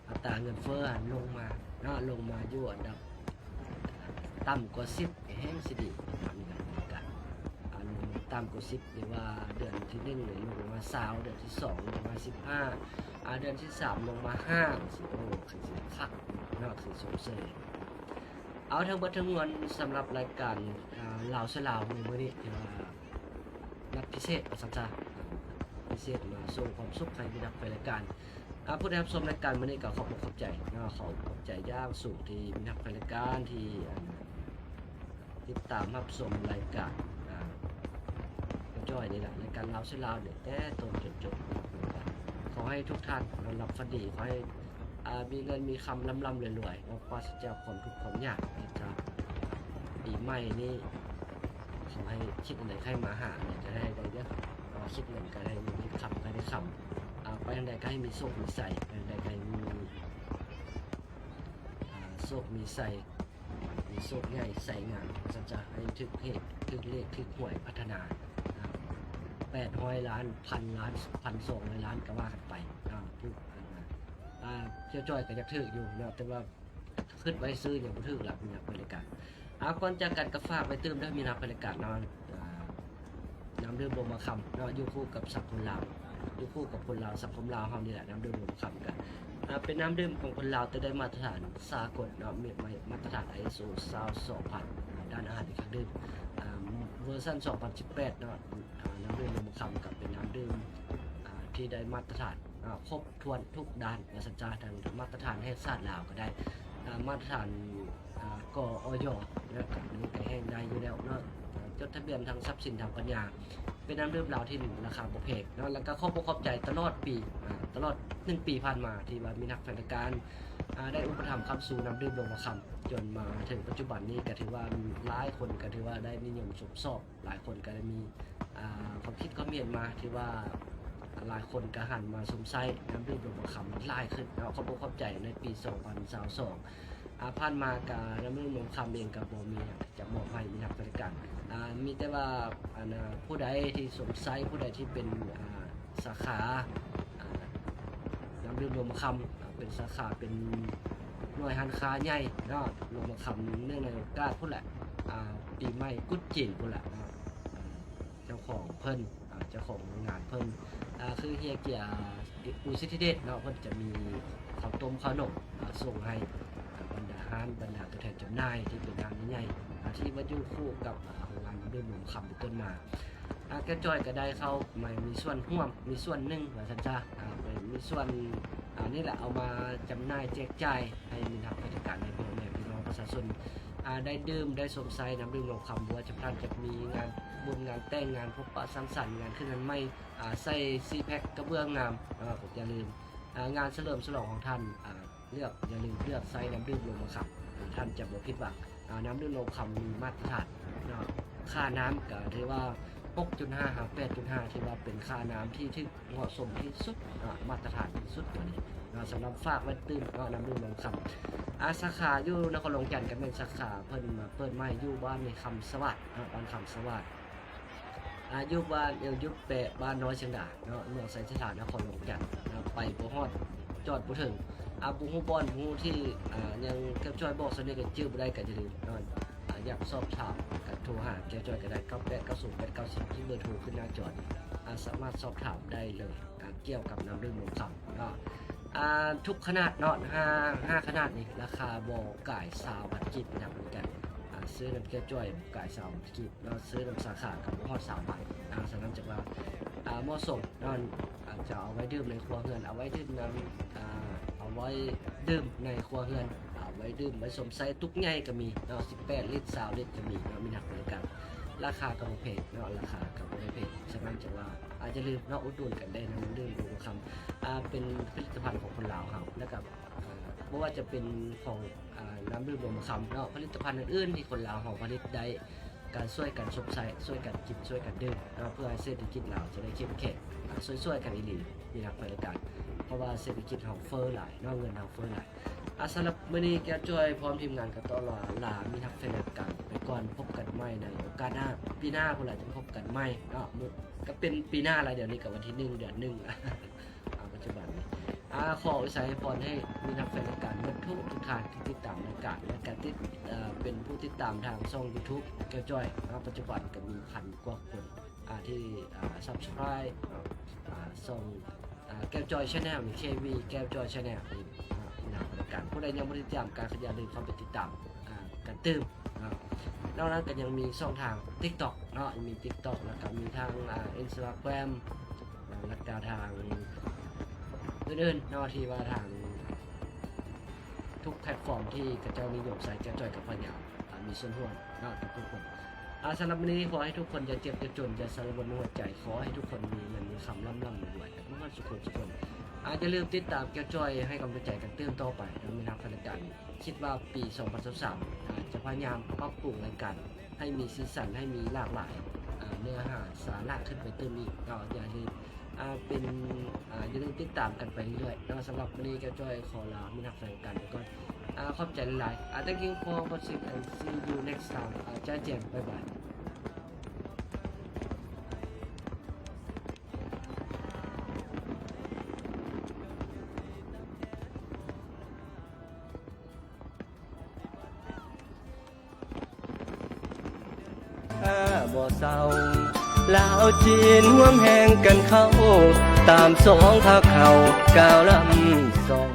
ອາ ຕາເງິນເຟີ້ຫັ້ນລົງມາເນາະ, ລົງມາຢູ່ອັນດັບຕ່ຳກວ່າສິບ ແຮງຊິດີເນາະ. ມີການ ມີການ ອາ ລົງຕ່ຳກວ່າສິບ ຫຼືວ່າເດືອນທີໜຶ່ງນີ້ລົງມາຊາວ, ເດືອນທີສອງລົງມາສິບຫ້າ ອາ ເດືອນທີສາມລົງມາຫ້າ ຈັ່ງຊີ້. ໂອ້ ຄືຊິຄັກເນາະ, ຄືຊົມເຊີຍ. ເອົາ ທັງເບິດທັງມວນສຳລັບລາຍການ ອາ ລາວຊ່ວຍລາວໃນມື້ນີ້ ຖືວ່ານັດພິເສດວ່າຊັ້ນຊະ, ພິເສດມາສົ່ງຄວາມສຸກໃຫ້ມິດຮັກແຟນລາຍການ. ອາ ຜູ້ໃດຮັບຊົມລາຍການມື້ນີ້ກໍຂອບອົກຂອບໃຈເນາະ, ຂໍຂອບໃຈຢ່າງສູງທີ່ມິດຮັກແຟນລາຍການທີ່ ອັນ ຕິດຕາມຮັບຊົມລາຍການ ອາ ເຈົ້າຈ້ອຍນີ້ແຫຼະ, ລາຍການລາວຊ່ວຍລາວນີ້ ແຕ່ຕົ້ນຈົນຈົບ. ຂໍໃຫ້ທຸກທ່ານນອນຫຼັບຝັນດີ, ຂໍໃຫ້ ອາ ມີເງິນມີຄຳ ລ່ຳໆລວຍໆເນາະ, ປາສະຈາກຄວາມທຸກຄວາມຍາກ. ອາດຈະປີໃໝ່ນີ້ ຂໍໃຫ້ຄິດອັນໃດໃຫ້ມາຫາອັນໃດກໍໃຫ້ໄດ້ເດີ, ເພາະວ່າຄິດເງິນກໍໃຫ້ມີຄຳ ກໍໃຫ້ໄດ້ຄຳ, ອາ ໄປທາງໃດກໍໃຫ້ມີໂຊກມີໄຊ, ໄປທາງໃດກໍໃຫ້ມີ ອາ ໂຊກມີໄຊ, ມີໂຊກໃຫຍ່ໄຊງາມ, ສັດຈະໃຫ້ຖືກເພກ ຖືກເລກ ຖືກຫວຍ ພັດທະນາ ອາ ແປດຮ້ອຍລ້ານ ພັນລ້ານ ພັນສອງຮ້ອຍລ້ານ ກໍວ່າກັນໄປເນາະ. ຖືກ ອາ ອາ ເຈົ້າຈ້ອຍກໍຢາກຖືກຢູ່ເນາະ, ແຕ່ວ່າ ຄິດໄວ້ຊື່ຍັງບໍ່ຖືກລະ ເປັນຫຍັງເພິ່ນລະກະ. ອາ ກ່ອນຈາກກັນກໍຝາກໄວ້ຕື່ມເດີ ມີນຳເພິ່ນລະກະເນາະ, ອາ ນ້ຳດື່ມລົງມາຄຳເນາະ, ຢູ່ຄູ່ກັບສັງຄົມລາວ ຢູ່ຄູ່ກັບຄົນລາວ ສັງຄົມລາວເຮົານີ້ແຫຼະ. ນ້ຳດື່ມລົງມາຄຳກະ ອາ ເປັນນ້ຳດື່ມຂອງຄົນລາວ ແຕ່ໄດ້ມາດຕະຖານສາກົນເນາະ, ມີມາດຕະຖານ ໄອເອສໂອ ຊາວສອງພັນ ດ້ານອາຫານ ແລະ ເຄື່ອງດື່ມ ອາ ເວີຊັນສອງພັນສິບແປດເນາະ. ອາ ນ້ຳດື່ມລົງມາຄຳກະເປັນນ້ຳດື່ມ ອາ ທີ່ໄດ້ມາດຕະຖານ ອາ ຄົບ ຖ້ວນທຸກດ້ານວ່າຊັ້ນຊະ, ທັງມາດຕະຖານແຫ່ງຊາດລາວກໍໄດ້ ອາ ມາດຕະຖານ ອາ ກອ ອຢ ແລ້ວກໍມີແຕ່ແຫ່ງໄດ້ຢູ່ແລ້ວເນາະ, ອາ ຈົດທະບຽນທາງຊັບສິນທາງປັນຍາ. ເປັນນ້ຳດື່ມລາວທີ່ລາຄາບໍ່ແພງເນາະ, ແລ້ວກໍຂອບອົກຂອບໃຈຕະຫຼອດປີ ອາ ຕະຫຼອດໜຶ່ງປີຜ່ານມາ ທີ່ວ່າມີນັກແຟນລາຍການ ອາ ໄດ້ອຸປະຖຳຄ້ຳຊູນ້ຳດື່ມລົງມາຄຳ ຈົນມາເຖິງປັດຈຸບັນນີ້ ກໍຖືວ່າຫຼາຍຄົນກໍຖືວ່າໄດ້ນິຍົມຊົມຊອບ. ຫຼາຍຄົນກໍໄດ້ມີ ອາ ຄວາມຄິດຄວາມເຫັນມາ ທີ່ວ່າຫຼາຍຄົນກໍຫັນມາຊົມໃຊ້ນ້ຳດື່ມລົງມາຄຳຫຼາຍຂຶ້ນເນາະ. ຂອບອົກຂອບໃຈໃນປີສອງພັນຊາວສອງ ອາ ຜ່ານມາກະນ້ຳດື່ມລົງມາຄຳເອງກໍບໍ່ມີຫຍັງທີ່ຈະມອບໃຫ້ມີນັກບໍລິການ ອາ ມີແຕ່ວ່າ ອັນ ອາ ຜູ້ໃດທີ່ຊົມໃຊ້ ຜູ້ໃດທີ່ເປັນ ອາ ສາຂາ ອາ ນ້ຳດື່ມລົງມາຄຳ ອາ ເປັນສາຂາ ເປັນໜ່ວຍຮ້ານຄ້າໃຫຍ່ເນາະ ລົງມາຄຳ ເນື່ອງໃນໂອກາດພຸ້ນແຫຼະ ອາ ປີໃໝ່ກຸດຈີນພຸ້ນແຫຼະເນາະ. ເຈົ້າຂອງເພິ່ນ ອາ ເຈົ້າຂອງໂຮງງານເພິ່ນ ອາ ຄືເຮຍເກຍ ອາ ອູສິດທິເດດເນາະ, ເພິ່ນຈະມີເຂົ້າຕົ້ມເຂົ້າໜົມ ອາ ສົ່ງໃຫ້ ອາ ບັນດາຮ້ານ ບັນດາຕົວແທນຈຳໜ່າຍທີ່ເປັນຮ້ານໃຫຍ່ໆ ອາ ທີ່ມາຢູ່ຄູ່ກັບ ອາ ໂຮງງານນ້ຳດື່ມລົງມາຄຳເປັນຕົ້ນມາ. ອາ ແກ້ວຈ້ອຍກໍໄດ້ເຂົ້າມາມີສ່ວນຮ່ວມ ມີສ່ວນໜຶ່ງວ່າຊັ້ນຊະ ອາ ໄປມີສ່ວນ ອາ ນີ້ແຫຼະ ເອົາມາຈຳໜ່າຍແຈກຈ່າຍໃຫ້ມິດຮັກແຟນລາຍການ ໃຫ້ພໍ່ແມ່ພີ່ນ້ອງປະຊາຊົນ ອາ ໄດ້ດື່ມໄດ້ຊົມໃຊ້ນ້ຳດື່ມລົງມາຄຳ ບໍ່ວ່າຈະທ່ານຈະມີງານບຸນງານແຕ່ງ ງານພົບປະສັງສັນ ງານຂຶ້ນງານໃໝ່ ອາ ໃສ່ສີ່ແພັກກະເບື້ອງງາມ ອາ ກໍຢ່າລືມ ອາ ງານສະເຫຼີມສະຫຼອງຂອງທ່ານ ອາ ເລືອກ ຢ່າລືມເລືອກໃຊ້ນ້ຳດື່ມລົງມາຄຳ ອາ ທ່ານຈະບໍ່ຜິດຫວັງ. ອາ ນ້ຳດື່ມລົງມາຄຳມີມາດຕະຖານເນາະ, ຄ່ານ້ຳກໍຖືວ່າຫົກຈຸດຫ້າຫາແປດຈຸດຫ້າ ຖືວ່າເປັນຄ່ານ້ຳທີ່ຖືກເໝາະສົມທີ່ສຸດເນາະ, ມາດຕະຖານທີ່ສຸດຕົວນີ້ເນາະ. ສຳລັບຝາກໄວ້ຕື່ມເນາະ ນ້ຳດື່ມລົງມາຄຳ. ອາ ສາຂາຢູ່ນະຄອນຫຼວງຈັນກໍແມ່ນສາຂາເພິ່ນມາເປີດໃໝ່ຢູ່ບ້ານໃນຄຳສະຫວາດເນາະ, ບ້ານຄຳສະຫວາດ. ອາ ຢູ່ບ້ານ ເອີ ຢູ່ແປະ ບ້ານນ້ອຍຊຽງດາເນາະ, ເມືອງໄຊສະຖາ ນະຄອນຫຼວງຈັນເນາະ, ໄປບໍ່ຮອດ ຈອດບໍ່ເຖິງ. ອາ ບໍ່ຮູ້ບ່ອນ ບໍ່ຮູ້ທີ່ ອາ ຍັງແກ້ວຈ້ອຍບອກສ່ຳນີ້ກໍຈື່ບໍ່ໄດ້ ກໍຢ່າລືມເນາະ. ອາ ຢາກສອບຖາມກໍໂທຫາແກ້ວຈ້ອຍກໍໄດ້ ເກົ້າແປດເກົ້າສູນແປດເກົ້າສິບ ທີ່ເບີໂທຂຶ້ນໜ້າຈໍນີ້ ອາ ສາມາດສອບຖາມໄດ້ເລີຍ ອາ ກ່ຽວກັບນ້ຳດື່ມລົງມາຄຳເນາະ. ອາ ທຸກຂະໜາດເນາະ ຫ້າ ຫ້າຂະໜາດນີ້ ລາຄາບໍ່ກາຍຊາວບາດກີບເປັນຫຍັງເໝືອນກັນ. ອາ ຊື້ນຳແກ້ວຈ້ອຍບໍ່ກາຍຊາວບາດກີບ ເນາະ, ຊື້ນຳສາຂາກໍບໍ່ຮອດຊາວບາດເນາະ. ສະນັ້ນຈຶ່ງວ່າ ອາ ເໝາະສົມເນາະ, ອາດຈະເອົາໄວ້ດື່ມໃນຄົວເຮືອນ, ເອົາໄວ້ດື່ມນຳ ອາ ເອົາໄວ້ດື່ມໃນຄົວເຮືອນ, ເອົາໄວ້ດື່ມໄວ້ຊົມໃຊ້. ຕຸກໃຫຍ່ກໍມີເນາະ, ສິບແປດລິດ ຊາວລິດກໍມີເນາະ, ມີນັກບໍລິການ. ລາຄາກໍບໍ່ແພງເນາະ, ລາຄາກໍບໍ່ໄດ້ແພງ. ສະນັ້ນຈຶ່ງວ່າ ອາ ຢ່າລືມເນາະ, ອຸດໜູນກັນໄດ້ນຳນ້ຳດື່ມລົງມາຄຳ ອາ ເປັນຜະລິດຕະພັນຂອງຄົນລາວເຮົາ ແລ້ວກໍ ເອີ ບໍ່ວ່າຈະເປັນຂອງ ອາ ນ້ຳດື່ມລົງມາຄຳເນາະ, ຜະລິດຕະພັນອື່ນໆທີ່ຄົນລາວເຮົາຜະລິດໄດ້ ການຊ່ວຍກັນຊົມໃຊ້ ຊ່ວຍກັນກິນ ຊ່ວຍກັນດື່ມເນາະ, ເພື່ອໃຫ້ເສດຖະກິດລາວຈະໄດ້ເຂັ້ມແຂງ. ອາ ຊ່ວຍໆກັນອີ່ຫຼີ ມີນັກແຟນລາຍການ ເພາະວ່າເສດຖະກິດເຮົາເຟີ້ຫຼາຍເນາະ, ເງິນເຮົາເຟີ້ຫຼາຍ. ອາ ສຳລັບມື້ນີ້ແກ້ວຈ້ອຍພ້ອມທີມງານກໍຕ້ອງລາ ລາມີນັກແຟນລາຍການໄປກ່ອນ, ພົບກັນໃໝ່ໃນໂອກາດໜ້າ, ປີໜ້າພຸ້ນລະຈຶ່ງພົບກັນໃໝ່ເນາະ. ມື້ ກໍເປັນປີໜ້າລະ, ດຽວນີ້ກໍວັນທີໜຶ່ງ ເດືອນໜຶ່ງ ອາ ປັດຈຸບັນນີ້ ອາ ຂໍອວຍໄຊພອນໃຫ້ມິດຮັກແຟນລາຍການໝົດທຸກໆທ່ານທີ່ຕິດຕາມລາຍການ ແລະກະຕິດ ເອີ ເປັນຜູ້ຕິດຕາມທາງຊ່ອງ YouTube ແກ້ວຈ້ອຍເນາະ. ປັດຈຸບັນກະມີພັນກວ່າຄົນ ອາ ທີ່ ອາ Subscribe ເນາະ ອາ ຊ່ອງ ອາ ແກ້ວຈ້ອຍ Channel ນີ້ KV ແກ້ວຈ້ອຍ Channel ນີ້ ອາ ມີນາມລາຍການ. ຜູ້ໃດຍັງບໍ່ໄດ້ຕິດຕາມກະຢ່າລືມເຂົ້າໄປຕິດຕາມ ອາ ກັນຕື່ມເນາະ. ນອກນັ້ນກະຍັງມີຊ່ອງທາງ TikTok ເນາະ ມີ TikTok ແລ້ວກະມີທາງ ອາ Instagram ອາ ແລ້ວກະທາງອື່ນໆເນາະ ທີ່ວ່າທາງ ທຸກແພລດຟອມທີ່ເຂົາເຈົ້ານິຍົມໃຊ້ ແກ້ວຈ້ອຍກະພະຍາຍາມ ອາ ມີສ່ວນຮ່ວມເນາະ ກັບທຸກຄົນ. ອາ ສຳລັບມື້ນີ້ຂໍໃຫ້ທຸກຄົນຢ່າເຈັບຢ່າຈົນ ຢ່າສາລະບົນໃນຫົວໃຈ ຂໍໃຫ້ທຸກຄົນມີເງິນມີຄຳ ລ່ຳໆລວຍໆ ກັນໝົດທຸກຄົນທຸກຄົນ. ອາ ຢ່າລືມຕິດຕາມແກ້ວຈ້ອຍ ໃຫ້ກຳລັງໃຈກັນຕື່ມຕໍ່ໄປເນາະ. ມິດຮັກແຟນລາຍການ ຄິດວ່າປີສອງພັນຊາວສາມ ອາ ຈະພະຍາຍາມປັບປຸງລາຍການໃຫ້ມີສີສັນ ໃຫ້ມີຫຼາກຫຼາຍ ອາ ເນື້ອຫາສາລະຂຶ້ນໄປຕື່ມອີກເນາະ. ຢ່າລືມ ອາ ເປັນ ອາ ຢ່າລືມຕິດຕາມກັນໄປເລື້ອຍໆເນາະ. ສຳລັບມື້ນີ້ແກ້ວຈ້ອຍຂໍລາມິດຮັກແຟນລາຍການໄປກ່ອນ. ອາ ຂອບໃຈຫຼາຍໆ. ອາ Thank you for watching and see you next time. ອາ ຈາແຈງ ບາຍບາຍ. ຖ້າບໍ່ເຊົາ ລາວຈີນຮ່ວມແຮງກັນເຂົ້າ ຕາມສອງພາກເຂົ້າກ້າວລຳສອງ.